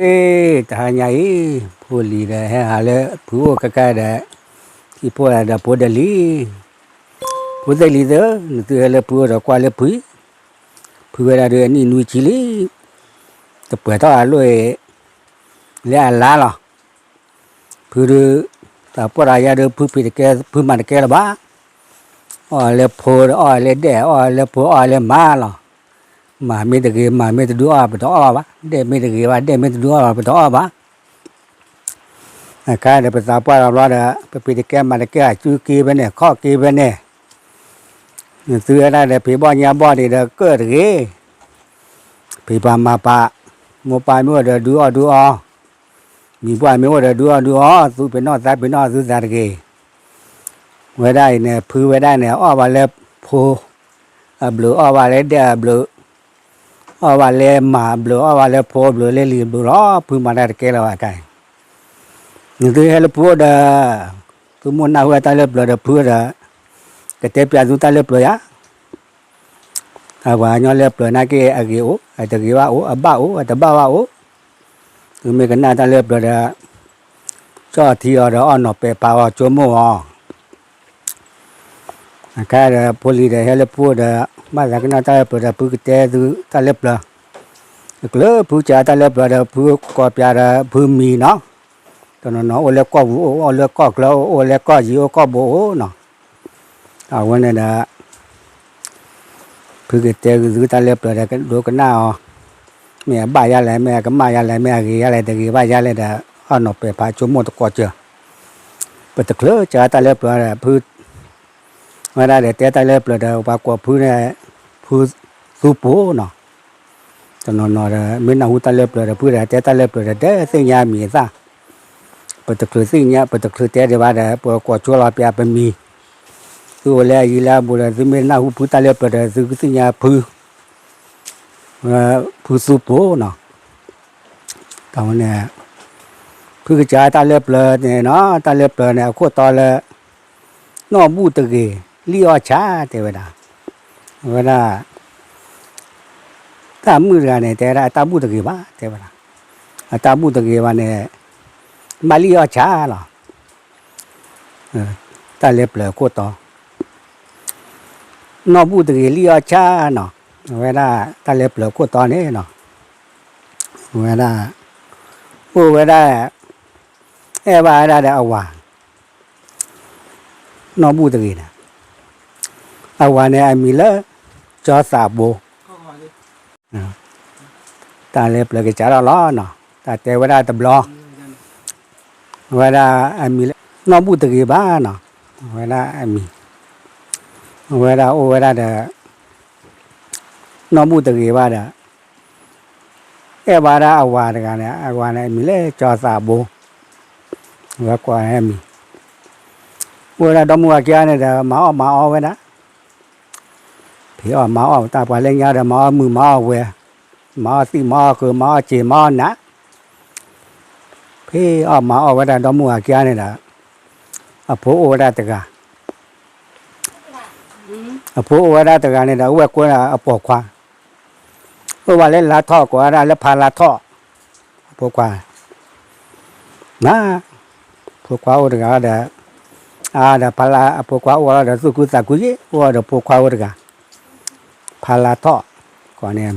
အ့ တဟါညါအံၤ ဖိလံၤဒီးဟဲဟးလၢဖုအိၣ်ကကဲဒီး ဟံၣ်ဖိဒီးဖိဒီးလံၤ, ဖိသ့ၣ်လံၤသ့ၣ်ဧၢ, နသုဟဲလၢဖုအိၣ်ဒီးကွၢ်လၢဖု, ဖုဝဲဒၣ်ဒီးအနံၣ်နွံဆံလံ, တပှဲၤထီၣ်အလိၣ်အံၤ လၢအလါလီၤ. ဖုဒုး သးပှၢ်ဒီးယၤဒုး ဖုဖံးတကဲ ဖုမၤတကဲလၢၤဘၣ်. အီၣ်လၢဖိအီၣ်လၢဒဲၣ် အီၣ်လၢဖိအီၣ်လၢမၤလီၤ. မၤမ့ၢ်တဂ့ၤ မၤမ့ၢ်တဒုအီၣ် ပတအီၣ်ဘၣ်, ဒဲၣ်မ့ၢ်တဂ့ၤဘၣ် ဒဲၣ်မ့ၢ်တဒုအီၣ် ပတအီၣ်ဘၣ်. အခါဒီးပသးပှၢ်ဒီးဘျီဒီး ပဖံးတကဲမၤတကဲ အစုက့ဖဲန့ၣ် ခီၣ်က့ဖဲန့ၣ်, နသုဝဲဒၣ်ဒီးဖံးဘီၣ်ညါဘီၣ်ဒံးဒီးကၢၣ်တဂ့ၤ, ဖံးပၤမၤပၤ, မိၢ်ပၢ်မ့ၢ်အိၣ်ဒီးဒုးအီၣ်ဒုးအီ, မံၤပှၢ်မ့ၢ်အိၣ်ဒီးဒုးအီၣ်ဒုးအီ, သူပ့ၤနီၣ်သးပ့ၤနီၣ်သူသးတဂ့ၤ. ဝဲဒၣ်အံၤန့ၣ် ဖုဝဲဒၣ်န့ၣ် အီၣ်ဘၣ်လၢဖိအဘျုး အီၣ်ဘၣ်လၢဒဲၣ်အဘျုး, အီၣ်ဘၣ်လၢမၤအဘျုး အီၣ်ဘၣ်လၢဖိအဘျုး လၢလံၤအဘျုးလီၤ. ဖုမၤတၢ်တကဲလၢၤဘၣ်ခါအံၤ, နသုဟဲလၢဖုအိၣ်ဒီး သုမိၢ်နၢ်ဟူတၢ်လၢပျၢၤဒီးဖုဒီး ကတဲပျးသုတၢ်လၢပျၢၤယါ အပှၤကညီလၢပျၢၤနာ်က့ အဂ့ၤအိၣ် အတဂ့ၤဘၣ်အိၣ် အဘၣ်အိၣ် အတဘၣ်ဘၣ်အိၣ်, သုမ့ၢ်ကနၣ်တၢ်လၢပျၢၤဒီး ကၠီၣ်ထံအီၤဒီးအီၣ်နီၢ်ပဲာ်ဖးအီၤ ဆိကမိၣ်အီၤ. အခါဒီးဖိလံၤဒီးဟဲလၢဖုအိၣ်ဒီး ဘၣ်သးကနၣ်တၢ်လၢပျၢၤဒီး ဖုကတဲသုတၢ်လၢပျၢၤ, တချုးဖုကးတၢ်လၢပျၢၤဒီး ဖုကိးပျးဒီးဖုမံၤနီၤ, တနီၤနီၤအိၣ်လၢကီၢ်ပူၤအိၣ် အိၣ်လၢကီၢ်ချၢအိၣ် အိၣ်လၢကီၢ်ယံၤအိၣ် ကီၢ်ဘိအိၣ်နီၤ. အဝဲန့ၣ်ဒီး ဖုကတဲသုတၢ်လၢပျၢၤဒီး ဒိကနၣ်အီၤ, မ့ၢ်အဘၣ်ယါလဲၣ် မ့ၢ်အကမၣ်ယါလဲၣ် မ့ၢ်အဂ့ၤယါလဲၣ် တဂ့ၤဘၣ်ယါလဲၣ်ဒီး အီၣ်နီၢ်ပဲာ်ဖးဆိကမိၣ်တကိးစၢၤ, ပတချုးကးတၢ်လၢပျၢၤဒီး ဖု ဝဲဒၣ်ဒီးတဲတၢ်လၢပျၢၤဒီး ပှၤကိးဖုန့ၣ် ဖုသူပိၤနီၤ. တနီၤနီၤဒီး မ့ၢ်နၢ်ဟူတၢ်လၢပျၢၤဒီး ဖုဒီးတဲတၢ်လၢပျၢၤဒီး တသ့ၣ်ညါမံၤအသၣ်, ပတချုးသ့ၣ်ညါ ပတချုးတဲဒံးဘၣ်ဒီး ပကိးဆိလီၤပျးပမံၤ, သုအိၣ်လၢအယံၤလၢအဘူးဒီး သုမ့ၢ်နၢ်ဟူဖုတၢ်လၢပျၢၤဒီး သုကသ့ၣ်ညါဖု ဖုသူပိၤနီၤ. တၢ်ဝဲန့ၣ် ဖုကစၢ်တၢ်လၢပျၢၤန့ၣ်နီၤ တၢ်လၢပျၢၤန့ၣ် အခိၣ်တီလၢ နီၢ်ဘူၣ်တဂ့ၤ လံၣ်အီၣ်ဆၣ် တဲဝဲဒၣ်, အဝဲဒၣ် တၢ်မုၣ်တဂၤန့ၣ် တဲဝဲဒၣ် အတၢ်ဘူၣ်တဂ့ၤဘၣ် တဲဝဲဒၣ်, အတၢ်ဘူၣ်တဂ့ၤဘၣ်န့ၣ် ဘၣ်လံၣ်အီၣ်ဆၣ်လီၤ. တၢ်လၢပျၢၤအခိၣ်တီ နီၢ်ဘူၣ်တဂ့ၤလံၣ်အီၣ်ဆၣ်နီၤ, အဝဲဒၣ်တၢ်လၢပျၢၤခိၣ်တီန့ၣ်နီၤ, အဝဲဒၣ် အိၣ်ဝဲဒၣ် အဲၣ်ဘၣ်ဝဲဒၣ်ဒီးအဝၤ နီၢ်ဘူၣ်တဂ့ၤန့ၣ်, အဝၤန့ၣ်အမံၤလၢ ကၠီသးဘိ တၢ်လၢပျၢၤကစၢ်ထီၣ်လီၤနီၤ, တၢ်တဲဝဲဒၣ်တဘျီ, အဝဲဒၣ်အမံၤလၢ နီၢ်ဘူၣ်တဂ့ၤဘၣ်နီၤ, အဝဲဒၣ်အမံၤ, အဝဲဒၣ်အိၣ်ဝဲဒၣ်ဒီး နီၢ်ဘူၣ်တဂ့ၤဘၣ်ဒီး အဲၣ်ဘၣ်ဒၣ်အဝၤတဂၤန့ၣ် အဝၤန့ၣ်အမံၤလၢကၠီသးဘိ, အဝဲကိးမံၤ, အိၣ်ဝဲဒၣ်ဒီမါဝၤခံဂၤန့ၣ်ဒီး မၤအီၣ်မၤအီဝဲဒၣ်, ဖံးအီၣ်မၤအီၣ်တၢ်ပှၤလၢညါဒီး မၤအီၣ်မုၢ်မၤအီၣ်ဝဲၤ, မၤအီၣ်သံၣ်မၤအီၣ်ဃုာ် မၤအီၣ်စ့ၤမၤအီၣ်နး, ဖံးအီၣ်မၤအီၣ်ဝဲဒၣ်ဒီမါဝၤခံဂၤန့ၣ်ဒီး အဖိအိၣ်ဝဲဒၣ်တဂၤ, အဖိအိၣ်ဝဲဒၣ်တဂၤန့ၣ်ဒီး အဝဲၢ်ကိးဒၣ်အပိာ်ခွါ, အိၣ်ဘၣ်လၢလါထီၣ်ကိးဝဲဒၣ်လၢဖါလါထီၣ်, အဖိခွါ, နၤ, ဖိခွါအိၣ်တဂၤဒီး, အါဒီးဖါလါအဖိခွါအိၣ်လီၤဒီးသူၣ်ခုသးခုယ့ၣ် အိၣ်ဒီးဖိခွါအိၣ်တဂၤ, ဖါလါထီၣ်, ကိးန့ၣ်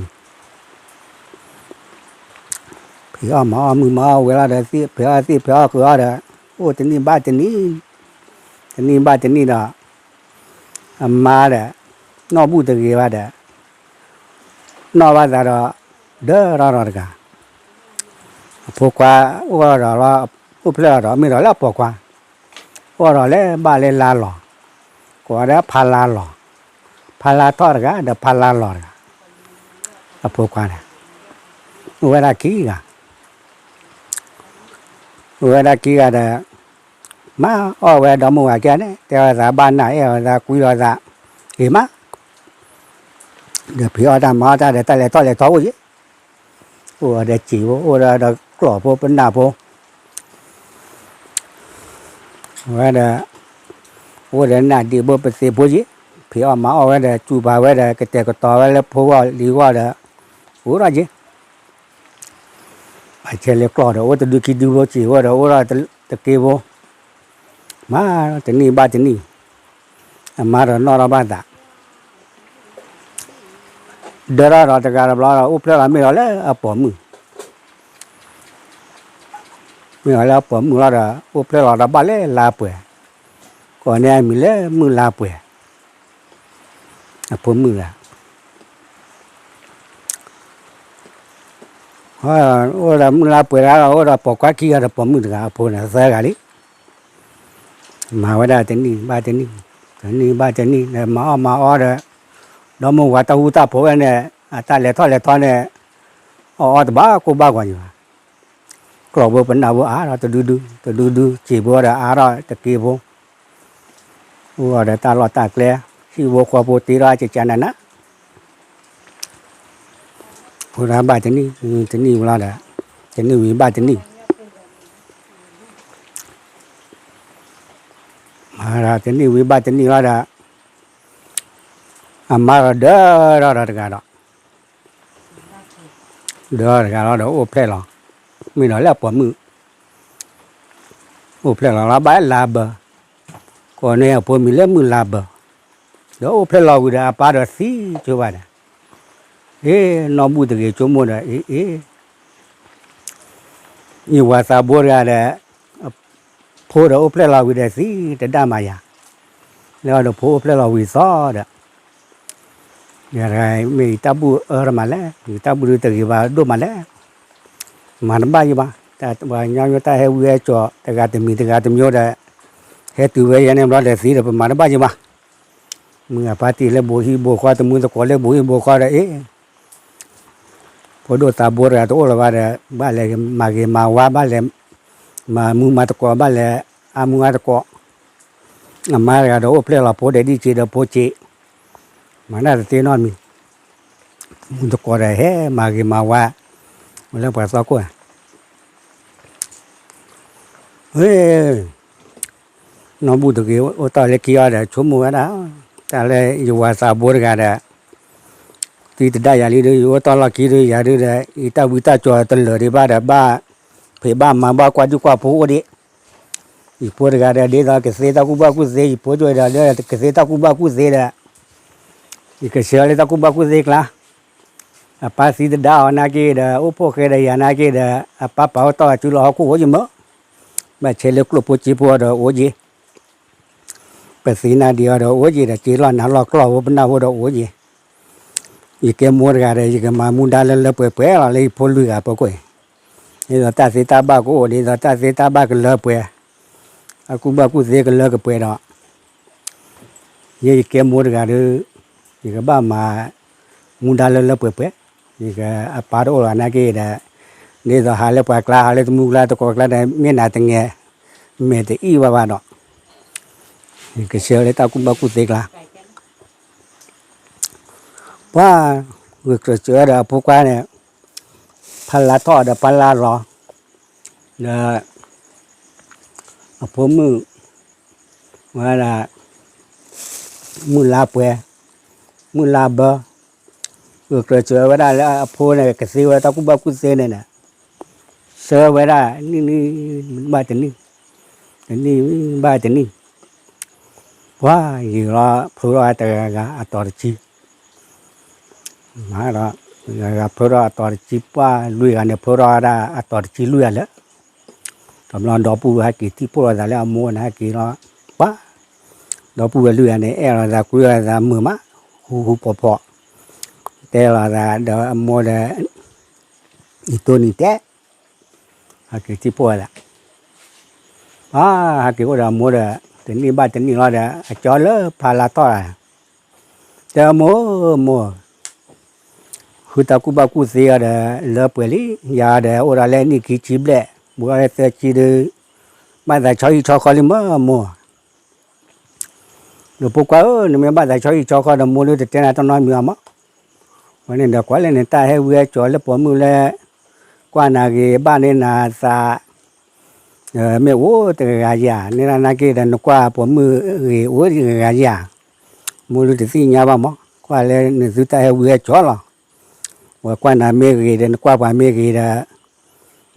ဖံးအီၣ်မၤအီၣ်မုၢ်မၤအီၣ်ဝဲၤလီၤဒီး သ့ၣ်ဖံးအီၣ်သ့ၣ်ဖံးအီၣ်ဃုာ်အီၣ်ဒီး အိၣ်တနံၣ်ဘၣ်တနံၣ်, တနံၣ်ဘၣ်တနံၣ်ဒီး အမါဒီး နီၢ်ဘူၣ်တဂ့ၤဘၣ်ဒီး နီၢ်ဘၣ်သးဒီး ဒၢထီၣ်ဒီးတဂၤ, အဖိခွါအိၣ်ဒီး အိၣ်ဖျဲၣ်ဒီး မ့ၢ်ဒီးလၢအပိာ်ခွါ, အိၣ်ဒီးလၢဘၣ်လၢလါလီၤ, ကိးဝဲဒၣ်ဖါလါလီၤ, ဖါလါထီၣ်တဂၤ ဒီးဖါလါလီၤတဂၤ, အဖိခွါန့ၣ် အိၣ်ဝဲဒၣ်ခံဂၤ, အိၣ်ဝဲဒၣ်ခံဂၤဒီး မၤအီၣ်ဝဲဒီမါဝၤခံဂၤန့ၣ် တဲအီၤသးဘၣ်နၢ် အဲၣ်အီၤသးကွံလီၤသး ဂ့ၤမး, ဒီးဖံးအီၣ်တၢ်မၤအီၣ်တၢ်ဒီး တၢ်လဲၤထီၣ်လဲၤထီအိၣ်ယ့ၣ်, အိၣ်ဒီးစံာ်ဖိ အိၣ်ဒီးကျီၢ်ဖိ ပနၢ်ဖိ ဝဲဒီး အိၣ်ဒီးနၢ်ဒံးဘိပသ့ဖိယ့ၣ်, ဖံးအီၣ်မၤအီၣ်ဝဲဒီး စူၢ်ပာ်ဝဲဒီး ကတဲာ်ကတီၤဝဲလၢဖိဂီၢ်လံၤဂီၢ်ဒီး အိၣ်ထီၣ်ယ့ၣ်, အဆဲးလၢကျီၢ်ဒီး အိၣ်တဒုခံဒုဖိ စံာ်ဖိဒီး အိၣ်ဒီးတက့ဖိ, မၤတနံၣ်ဘၣ်တနံၣ်, အမါဒီးနီၣ်ထီၣ်ဘၣ်သး, ဒၢထီၣ်ဒီးတဂၤတဘျီဒီး အိၣ်ဖျဲၣ်လီၤမ့ၢ်ဒီးလၢအပိာ်မုၣ်, မ့ၢ်ဒီးလၢအပိာ်မုၣ်လီၤဒီး အိၣ်ဖျဲၣ်လီၤဒီးဘၣ်လၢလါပှဲၤ, ကိးန့ၢ်အမံၤလၢမုၢ်လါပှဲၤ, အဖိမုၣ်ဂၤ အိၣ်ဒီးမုၢ်လါပှဲၤတဂၤဒီး အိၣ်ဒီးပိာ်ခွါခံဂၤဒီးပိာ်မုၣ်တဂၤ အဖိန့ၣ်သၢဂၤလံ, မၤဝဲဒၣ်တနံၣ်ဘၣ်တနံၣ်, တနံၣ်ဘၣ်တနံၣ်ဒီး မၤအီၣ်မၤအီဒီး, ဒီမိၢ်ဝၤတၢ်ဃူတၢ်ဖိးဝဲန့ၣ် အတၢ်လဲၤထီၣ်လဲၤထီန့ၣ်, အီၣ်အီတဘၣ်ကိၢ်ဘၣ်ဂီၤန့ၣ်ဘၣ်, ကျီၢ်ဖိပနၢ်ဖိအါထီၣ်တဒုဒု, တဒုဒု, စံာ်ဖိဒီးအါထီၣ်တက့ဖိ, အိၣ်ဒီးတၢ်လီၢ်တၢ်ကျဲ, ဟံၣ်ဖိဃီဖိတ့ထီၣ်ကကနန, အိၣ်ဒၣ်ဘၣ်တနံၣ်, တနံၣ်ဝံၤလီၤဒီး, တနံၣ်ဝံၤဘၣ်တနံၣ်, မၤဒီးတနံၣ်ဝံၤဘၣ်တနံၣ်လီၤဒီး, အမါဒီးဒၢထီၣ်ဒီးတဂၤဒီး, ဒၢထီၣ်တဂၤလီၤဒီးအိၣ်ဖျဲၣ်လီၤ, မ့ၢ်ဒီးလၢအပိာ်မုၣ်, အိၣ်ဖျဲၣ်လီၤလီၤဘၣ်လါဘၢ, ကိးန့ၢ်အဖိမံၤလၢမုၢ်လါဘၢ, ဒီးအိၣ်ဖျဲၣ်လီၤဝံၤဒီး အပၢ်ဒီးသံဆိဘၣ်ဒီး, အ့ နီၢ်ဘူၣ်တဂ့ၤဆိကမိၣ်ဒီး အ့ အ့ ယဝၤသးဘိတဂၤဒီး, ဖိဒီးအိၣ်ဖျဲၣ်လီၤဝံၤဒီးသံတဒၣ်မၤယၤ, လၢအီၤဒီးဖိအိၣ်ဖျဲၣ်လီၤဝံၤသီဒီး, ယၤတဂၤမ့ၢ်ယတၢ်ဘူၣ်အၢတမၤလဲၣ်, ယတၢ်ဘူၣ်ဒုတဂ့ၤဘၣ်ဒိၣ်မးလဲၣ်, မၤတဘၣ်ယံၤဘၣ်, ပှၤကညီတၢ်ဟဲဝံဟဲစိာ် တဂၤတမံၤတဂၤတမံၤဒီး, ဟဲတုၤဝဲယဲန့ၣ်ဘျီဒီးသံဒီး ပမၤတဘၣ်ယံၤဘၣ်, မုၢ်အပၢ်တ့ၢ်လၢဘိးဟံၣ်ဘိးဃီ တမူသကိးလၢဘိးဟံၣ်ဘိးဃီဒီး အ့ ဖိဒိၣ်သးဘိတဂၤတအိၣ်လၢၤဘၣ်ဒီး ဘၣ်လဲၤမၤဂ့ၤမၤဝါ ဘၣ်လဲၤမၤမူမၤသကိး ဘၣ်လဲၤအါမူအါသကိး, အမါတဂၤဒီးအိၣ်ဖျဲၣ်လီၤဖိဒီးဒ်စ့ဒီးဖိစ့, မၤတၢ်တသ့နီတမံၤ, မူသကိးဒီးဟဲမၤဂ့ၤမၤဝါ, အိၣ်လၢပှၤသီခိၣ်ဧါ နီၢ်ဘူၣ်တဂ့ၤ အိၣ်တီၢ်လၢခံအီၤဒီး ဆိကမိၣ်ဝဲဒၣ်, တၢ်လၢယဝၤသးဘိတဂၤဒီး, သံတဒၣ်ယၤလံဒီး ယအိၣ်တီၢ်လီၢ်ခံဒီးယၤဒုဒီး ယတၢ်ဝံတၢ်ကၠီၤတလၢာ်ဒံးဘၣ်ဒီး ဘၣ်ဖံးဘၣ်မၤဘၣ်ကွၢ်ဒုကွၢ်ဖိအိၣ်ဒံး, ယဖိတဂၤဒီး ဒ်သိးကသ့တၢ်ကူၣ်ဘၣ်ကူၣ်သ့ ယဖိတဂၤဒီး ကသ့တၢ်ကူၣ်ဘၣ်ကူၣ်သ့ဒီး, ယကဆှၢလၢတၢ်ကူၣ်ဘၣ်ကူၣ်သ့ကျါ အပၢ်သံတဒၣ်အီၤနာ်က့ဒီး အိၣ်ဖှိၣ်ဃဲဒီးယၤနာ်က့ဒီး အပၢ်ပာ်အိၣ်တီၢ်အစုလီၤဟီၣ်ခိၣ်အိၣ်ယမၢ, ဘၣ်ဆဲးလၢကျိၣ်ဖိစ့ဖိအီၤဒီးအိၣ်ယံၤ, ပသ့နၢ်ဒံးအီၤဒီးအိၣ်ယံၤဒီး စ့လီၢ်နၤလီၢ်ကျီၢ်ဖိပနၢ်ဖိဒီးအိၣ်ယံၤ, ယကဲမိၢ်တဂၤဒီး ယကမၤမူဒါလၢလၢပှဲၤပှဲၤလီၤလၢယဖိလွံၢ်ဂၤပူၤကွံာ်, ဒ်သိးတၢ်သ့တၢ်ဘၣ်ကအိၣ် ဒ်သိးတၢ်သ့တၢ်ဘၣ်ကလၢပှဲၤ, အကူၣ်ဘၣ်ကူၣ်သ့ကလၢကပှဲၤဒီး ယဲယကဲမိၢ်တဂၤဒီး ယကဘၣ်မၤမူဒါလၢလၢပှဲၤပှဲၤ, ယကအပၢ်တအိၣ်လီၤနာ်က့ဒီး, ဒ်သိးဟးလၢပှၤကျါ ဟးလၢတမူကျါတကိးကျါဒီး မ့ၢ်နၤတငဲၤ မဲာ်တအံၣ်ဘၣ်ဘၣ်ဒီး, ယကဆှၢလၢတၢ်ကူၣ်ဘၣ်ကူၣ်သ့ကျါ, ပှၤဂုာ်ကျဲးစၢးဒီးအဖိခွါန့ၣ်, ဖးလါထီၣ်ဒီးဖးလါလီၤ, ဒီး အဖိမုၣ် ဝဲဒၣ် မုၢ်လါပှဲၤ, မုၢ်လါဘၢ, ဂုာ်ကျဲးစၢးဝဲဒၣ်လၢအဖိန့ၣ် ကသ့ဝဲတၢ်ကူၣ်ဘၣ်ကူၣ်သ့န့ၣ်ဒီး, ဆှၢဝဲဒၣ် နံၣ်နံၣ်ဘၣ်တနံၣ်, တနံၣ်ဘၣ်တနံၣ်, ပှၤယံာ်လီၤ ဖျိထီၣ်တဂၤဂၤအတီၤတဆံ မၤဒီး ဂၤဂၤဖျိထီၣ်အတီၤတဆံ ပှၤလွံၢ်ဂၤန့ၣ် ဖျိထီၣ်ဝဲဒၣ်အတီၤတဆံလွံၢ်ဂၤလၢာ်, တဘျီဒီပုၢ်ဝဲၢ်ဟဲက့ၤထံၣ်ဖှိၣ်လိာ်သးလၢအမိၢ်န့ၣ် ဟဲက့ၤလီၤ, ပှၤ ဒီပုၢ်ဝဲၢ်လွံၢ်ဂၤန့ၣ် အဲၣ်လိာ်သးကွံလိာ်သးမုာ်မး, ဟူဟူဖိးဖိး, တဲလိာ်သးဒီးအမိၢ်ဒီး ယတိၢ်နံၤတဲ ဟဲက့ၤထံၣ်ဖှိၣ်လိာ်သး, ပှၤ ဟဲက့ၤအိၣ်ဒီးအမိၢ်ဒီး တနံၣ်ဘၣ်တနံၣ်လီၤဒီး အကၠီလၢဖးလါထီၣ်, တဲမိၢ်, မိၢ်, ဃုတၢ်ကူၣ်ဘၣ်ကူၣ်သ့အီၤဒီး လၢပှဲၤလံ, ယၤဒီး အိၣ်ဒီးလၢနံၣ်ခံဆံဘျဲၣ် ဘူးထီၣ်လၢသၢဆံဒီး ဘၣ်သးဆီဟံၣ်ဆီဃီလံမၢ်မိၢ်, ဒီးဖိခွါဧၢ, နမ့ၢ်ဘၣ်သးဆီဟံၣ်ဆီဃီဒီး မိၢ်ဒုတတဲနၤတနီတမံၤအီၤမး, ဝဲန့ၣ်ဒီးကွၢ်လၢနတၢ်ဟဲဝံဟဲစိာ်လၢပိာ်မုၣ်လၢ ကွၢ်နၤဂ့ၤဘၣ်န့ၢ်နၤသး မ့ၢ်အိၣ်တဂၤဂၤယၤ, န့ၣ်နာ်က့ဒီးနကွၢ်ပိာ်မုၣ်ဂ့ၤအိၣ်တဂၤဂၤယၤ, မိၢ်ဒုတသ့ၣ်ညါဘၣ်မး, ကွၢ်လၢနသုတၢ်ဟဲဝံဟဲစိာ်လီၤ, ဝဲကွၢ်နၤမ့ၢ်ဂ့ၤဒီး နကွၢ်ပှၤမ့ၢ်ဂ့ၤဒီး,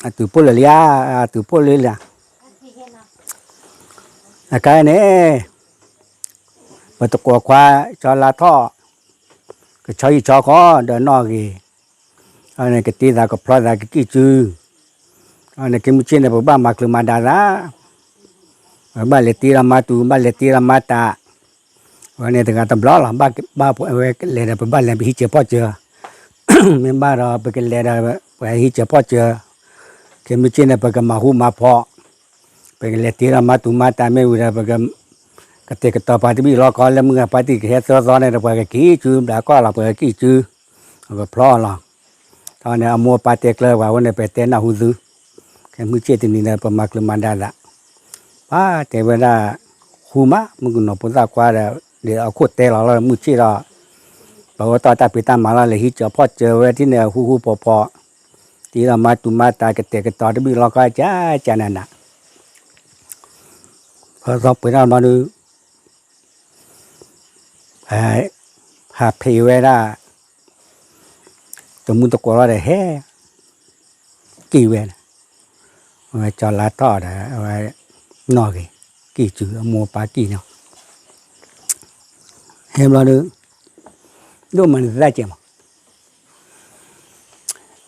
အတုၤဖှိၣ်လၢာ်လံဧါ, အတုၤဖှိၣ်လၢာ်လံဧါ, အခဲအံၤန့ၣ် ပတကိးခွါ ကၠီလါထီၣ် ကဆီဟံၣ်ဆီဃီဒီးနီၣ်ဂ့ၤ, န့ၣ်ကတ့သးကဖျီသးကကံၣ်စု, န့ၣ်က့မုၢ်ဆ့ၣ်န့ၣ် ပကဘၣ်မၤချုးမၤဒါသး, ပကဘၣ်လဲၤတ့ဒီးမါတူၤ ဘၣ်လဲၤတ့ဒီးမါတၤ, အဝဲန့ၣ်တဂၤတဘျီလီၤ, ဘၣ်ဝဲကလဲၤဒီး ပဘၣ်လဲၤပဟံးစၢၤဖီၣ်စၢၤ, မ့ၢ်ဘၣ်ဒီး ပကလဲၤဒီး ပဟံးစၢၤဖီၣ်စၢၤ, က့မုၢ်ဆ့ၣ်န့ၣ် ပကမၤဟူမၤဖီၣ်, ပကလဲၤတ့ဒီးမါတူၤမါတၤမ့ၢ်ဝံၤဒီး ပက ကတဲာ်ကတီၤပှၤတဘ့ၣ်လီၤကီ လၢမုၢ်ဂၤပှၤတံၢ်ကဟဲသၢသီန့ၣ်ဒီး ပှၤကကံၣ်စုဘျးကီၢ်လီၤ ပှၤကကံၣ်စု, ပကဖျီအီၤလီၤ, တၢ်န့ၣ် အမိၢ်အပၢ်တဲကျၢၤပှၤဝဲန့ၣ် ပတဲနၢ်ဟူသု, ကဲမုၢ်ဆ့ၣ်တနံၤဒီး ပမၤချုးမၤဒါသး, ပှၤတဲဝဲဒၣ်, ဟူမး မုၣ်ကနီၤဖိသၣ်ခွါဒီး, ဒ်အခိၣ်တဲလီၤလၢမုၢ်ဆ့ၣ်ဒီး, ပှၤအိၣ်တီၢ်တၢ်ဖံးတၢ်မၤလီၤ လဲၤဟံးစၢၤဖီၣ်စၢၤဝဲထံၣ်န့ၣ် ဟူဟူဖီၣ်ဖီၣ်, တ့ဒီးမါတူၤမါတၤ ကတဲာ်ကတီၤတဘ့ၣ်လီၤကီ ကကနန, ဖဲသီပှဲၤထီၣ်ဘျီဒီး ဟးဖံးဝဲဒၣ် တမူတကိးလီၤဒီးဟဲ က့ၤဝဲန့ၣ်, အဝဲကၠီလါထီၣ်ဒီး အဝဲ နီၣ်ဂ့ၤ က့ၤစု အမိၢ်အပၢ်က့ၤန့ၣ်, ဟဲဘျီဒီး ဒိၣ်မးန့ၣ်သ့ၣ်ကဲမး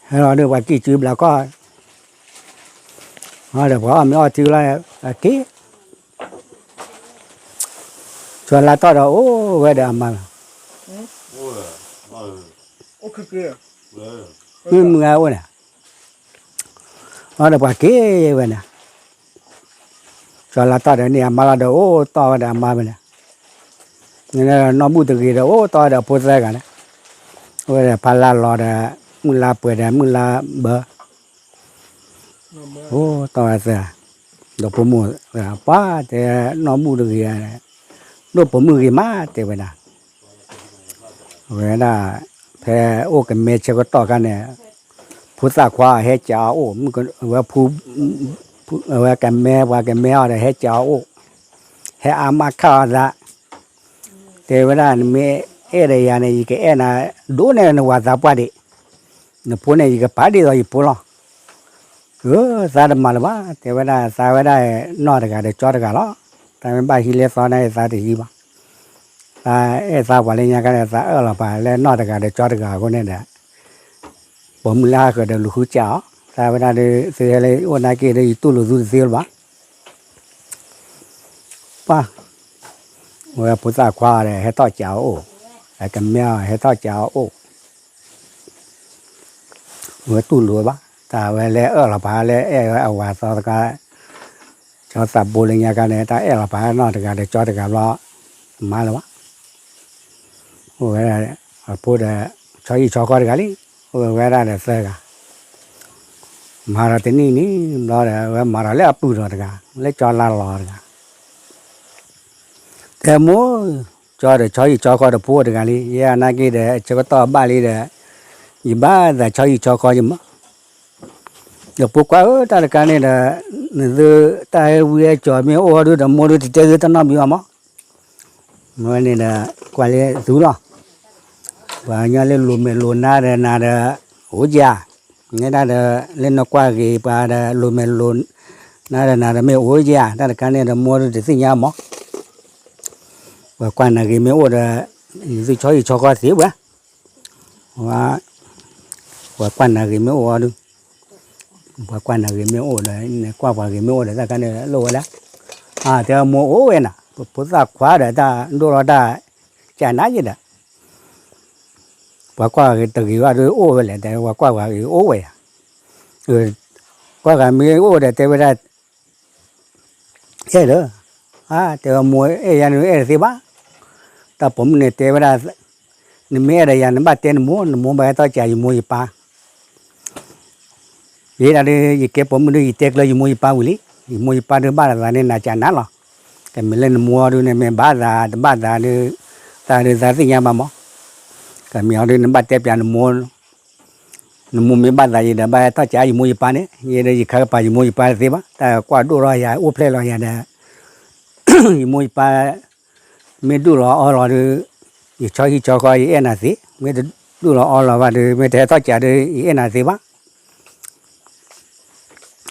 ဟဲလီၤဒီးပှၤကံၣ်စုဘျးကီၢ်, ဒီးပှၤအီၣ်မ့ၤအီထံလီၤ, အက့ၤ, ကၠီလါထီၣ်ဒီးအိၣ်ဝဲဒီးအမါလီၤ, မုၢ်မုၢ်ဂၤအိၣ်န့ၣ်, ဒီးပှၤက့ၤဝဲန့ၣ်, ကၠီလါထီၣ်ဒီးန့ၣ်အမါလီၤဒီးအိၣ်တီၢ်ဝဲဒီးအမါဝဲန့ၣ်, နီၢ်ဘူၣ်တဂ့ၤဒီးအိၣ်တီၢ်ဝဲဒီးအဖိသၢဂၤန့ၣ်, အိၣ်ဝဲဒီးဖါလါလီၤဒီး မုၢ်လါပှဲၤဒီးမုၢ်လါဘၢ အိၣ်တီၢ်ဝဲသၢ, ဒီးဖိမုၣ်, ပှၤတဲနီၢ်ဘူၣ်တဂ့ၤ, ဒိၣ်ပိာ်မုၣ်ဂ့ၤမးတဲဝဲဒၣ်, ဝဲဒၣ်, ဖဲအိၣ်ကမဲဆၢကတီၢ်ခါန့ၣ်, ဖိသၣ်ခွါဟဲကးအီၤအိၣ်, ဝဲဖူ, ဝဲကမဲပှၤကမဲအီၤဒီးဟဲကးအီၤအိၣ်, ဟဲအါမးခးအီၤသး, တဲဝဲဒၣ် နမ့ၢ်အဲၣ်ဒီးယၤန့ၣ် ယကအဲၣ်နၤဒိၣ်န့ၢ်နဝၤသးပှၢ်ဒံး, နဖိန့ၣ် ယကပာ်ဒ်သိးယဖိလီၤ. အၢ သးတမၤလၢၤဘၣ်, တဲဝဲဒၣ် သးဝဲဒၣ်နီၢ်တဂၤဒီးကၠီတဂၤလီၤ. သးမ့ၢ်ဘၣ်ဟံးလၢသီန့ၣ် သးတဟံးဘၣ်. သးအဲၣ်သးပှၤလၢညါခါန့ၣ် သးအၢၣ်လီၤပှၤလၢနီၢ်တဂၤဒီးကၠီတဂၤအဃိန့ၣ်ဒီး ပိာ်မုၣ်လၢဟးဃၢၤဒီးလူၤဃုစးအီၤ, သးဝဲဒၣ်ဒီး သုဟဲလၢအိၣ်နာ်က့ဒီး ယတူၢ်လိာ်သုတသ့လၢၤဘၣ်. ပှၤ, ဝဲဖိသၣ်ခွါဒီး ဟဲထီၣ်ကးအီၤအိၣ်, အကမဲအီၤ ဟဲထီၣ်ကးအီၤအိၣ်, ဝဲတူၢ်လိာ်ဘၣ်, တၢ်ဝဲလၢအၢၣ်လီၤပှၤလၢအဲၣ်ဝဲအဝၤသီတခါ, ကၠီသးဘိလၢညါခါန့ၣ် တၢ်အဲၣ်လီၤပှၤနီၢ်တဂၤဒီးကၠီတဂၤဘျီ, မၤလၢၤဘၣ်. အိၣ်ဝဲဒၣ်, အဖိဒီး, ဆီဟံၣ်ဆီဃီတဂၤလံ, အိၣ်ဝဲဒၣ်ဒီးသၢဂၤ, မၤဒီးတနံၣ်နံၣ်ဘျီဒီး အဝဲမၤဒီးလၢအပုၢ်ဒီးတဂၤ, လၢကၠီလါလီၤတဂၤ, တဲမိၢ်, ကၠီဒီးဆီဟံၣ်ဆီဃီဒီးဖိတဂၤလံ, ယဲအနာ်က့ဒီး ဆၢကတီၢ်ဘၣ်လံဒီး, ယဘၣ်သးဆီဟံၣ်ဆီဃီယမး, ဒီးဖိခွါဧၢ တၢ်တခါန့ၣ်ဒီး, နသုတၢ်ဟဲဝံဟဲစိာ်မ့ၢ်အိၣ်အီၤဒုဒီး မိၢ်ဒုတတဲသုတနီတမံၤဘၣ်မး မ့ၢ်န့ၣ်ဒီး ကွၢ်လၢသုလီၤ, ပှၤကညီလၢလိၤမဲာ်လိၤနါဒီးနၤဒီး, အိၣ်ကယၤ, နဲဒၣ်ဒီး, လၢနကွၢ်ဂ့ၤပှၤဒီး လိၤမဲာ်လိၤနါဒီးနၤဒီးမ့ၢ်အိၣ်ကယၤ, တၢ်တခါန့ၣ်ဒီး မိၢ်ဒုတသ့ၣ်ညါမး, ပှၤကွၢ်နၤဂ့ၤမ့ၢ်အိၣ်ဒီး, သုဆီဟံၣ်ဆီဃီသ့ဝဲ ပှၤကွၢ်နၤဂ့ၤမ့ၢ်အိၣ်အီၤဒု, ပှၤကွၢ်နၤဂ့ၤမ့ၢ်အိၣ်ဒီး နကွၢ်ပှၤဂ့ၤမ့ၢ်အိၣ်ဒီး တၢ်ခါန့ၣ်လိၣ်ဝဲလဲၣ်, တဲမိၢ်အိၣ်ဝဲနၤ, ဖိသၣ်ခွါဒီးတၢ်ဒိၣ်ထီၣ်တၢ်, ကနါယဲဒီး, ပှၤကွၢ်ဂ့ၤတဂ့ၤဘၣ်ဒုအိၣ်ဝဲလဲၣ်, တဲပှၤကွၢ်ပှၤဂ့ၤအိၣ်ဝဲယၤ, ကွၢ်ဂ့ၤမ့ၢ်အိၣ်ဒီးတဲဝဲဒၣ် အဲၣ်လၢ, တဲဝဲမိၢ်အဲၣ်ယၤန့ၣ်အဲၣ်တသ့ဘၣ်, တၢ်ပိာ်မုၣ်န့ၣ်တဲဝဲဒၣ်, နမ့ၢ်အဲၣ်ဒီးယၤ နဘၣ်တဲနမိၢ်, နမိၢ်ဘၣ်ဟဲထီၣ်ကးယမိၢ်ယပၢ်, ယဲဒၣ်ဒီး ယကဲပိာ်မုၣ်ဒီး ယတဲကျၢၤယမိၢ်ယပၢ်ဝံၤလံ, ယမိၢ်ယပၢ်ဒုးဘၣ်လီၤသးန့ၣ် နၤကးနၤလီၤ, ကမ့ၢ်လၢနမိၢ်အီၤဒုန့ၣ် မ့ၢ်ဘၣ်သးတဘၣ်သးဒု, သးဒုးသးသ့ၣ်ညါဘၣ်မး, ကမ့ၢ်အီၤဒု နဘၣ်တဲပၠးနမိၢ် နမိၢ်မ့ၢ်ဘၣ်သးယံၤဒီး ဘၣ်ဟဲထီၣ်ကးယမိၢ်ယပၢ်န့ၣ်, ယဲဒီးယခါကပၤယမိၢ်ယပၢ်တသ့ဘၣ်, တၢ်ကွၢ်ဒိၣ်ထီၣ်ယၤ အိၣ်ဖျဲၣ်လီၤယၤဒီး, ယမိၢ်ယပၢ် မ့ၢ်ဒုၣ်လီၤအီလီၤဒီး, ယဆီဟံၣ်ဆီဃီယအဲၣ်နၤသ့, မ့ၢ်တဒုၣ်လီၤအီလီၤဘၣ်ဒီး မ့ၢ်တဟဲထီၣ်ကးဒီး ယအဲၣ်နၤသ့ဘၣ်.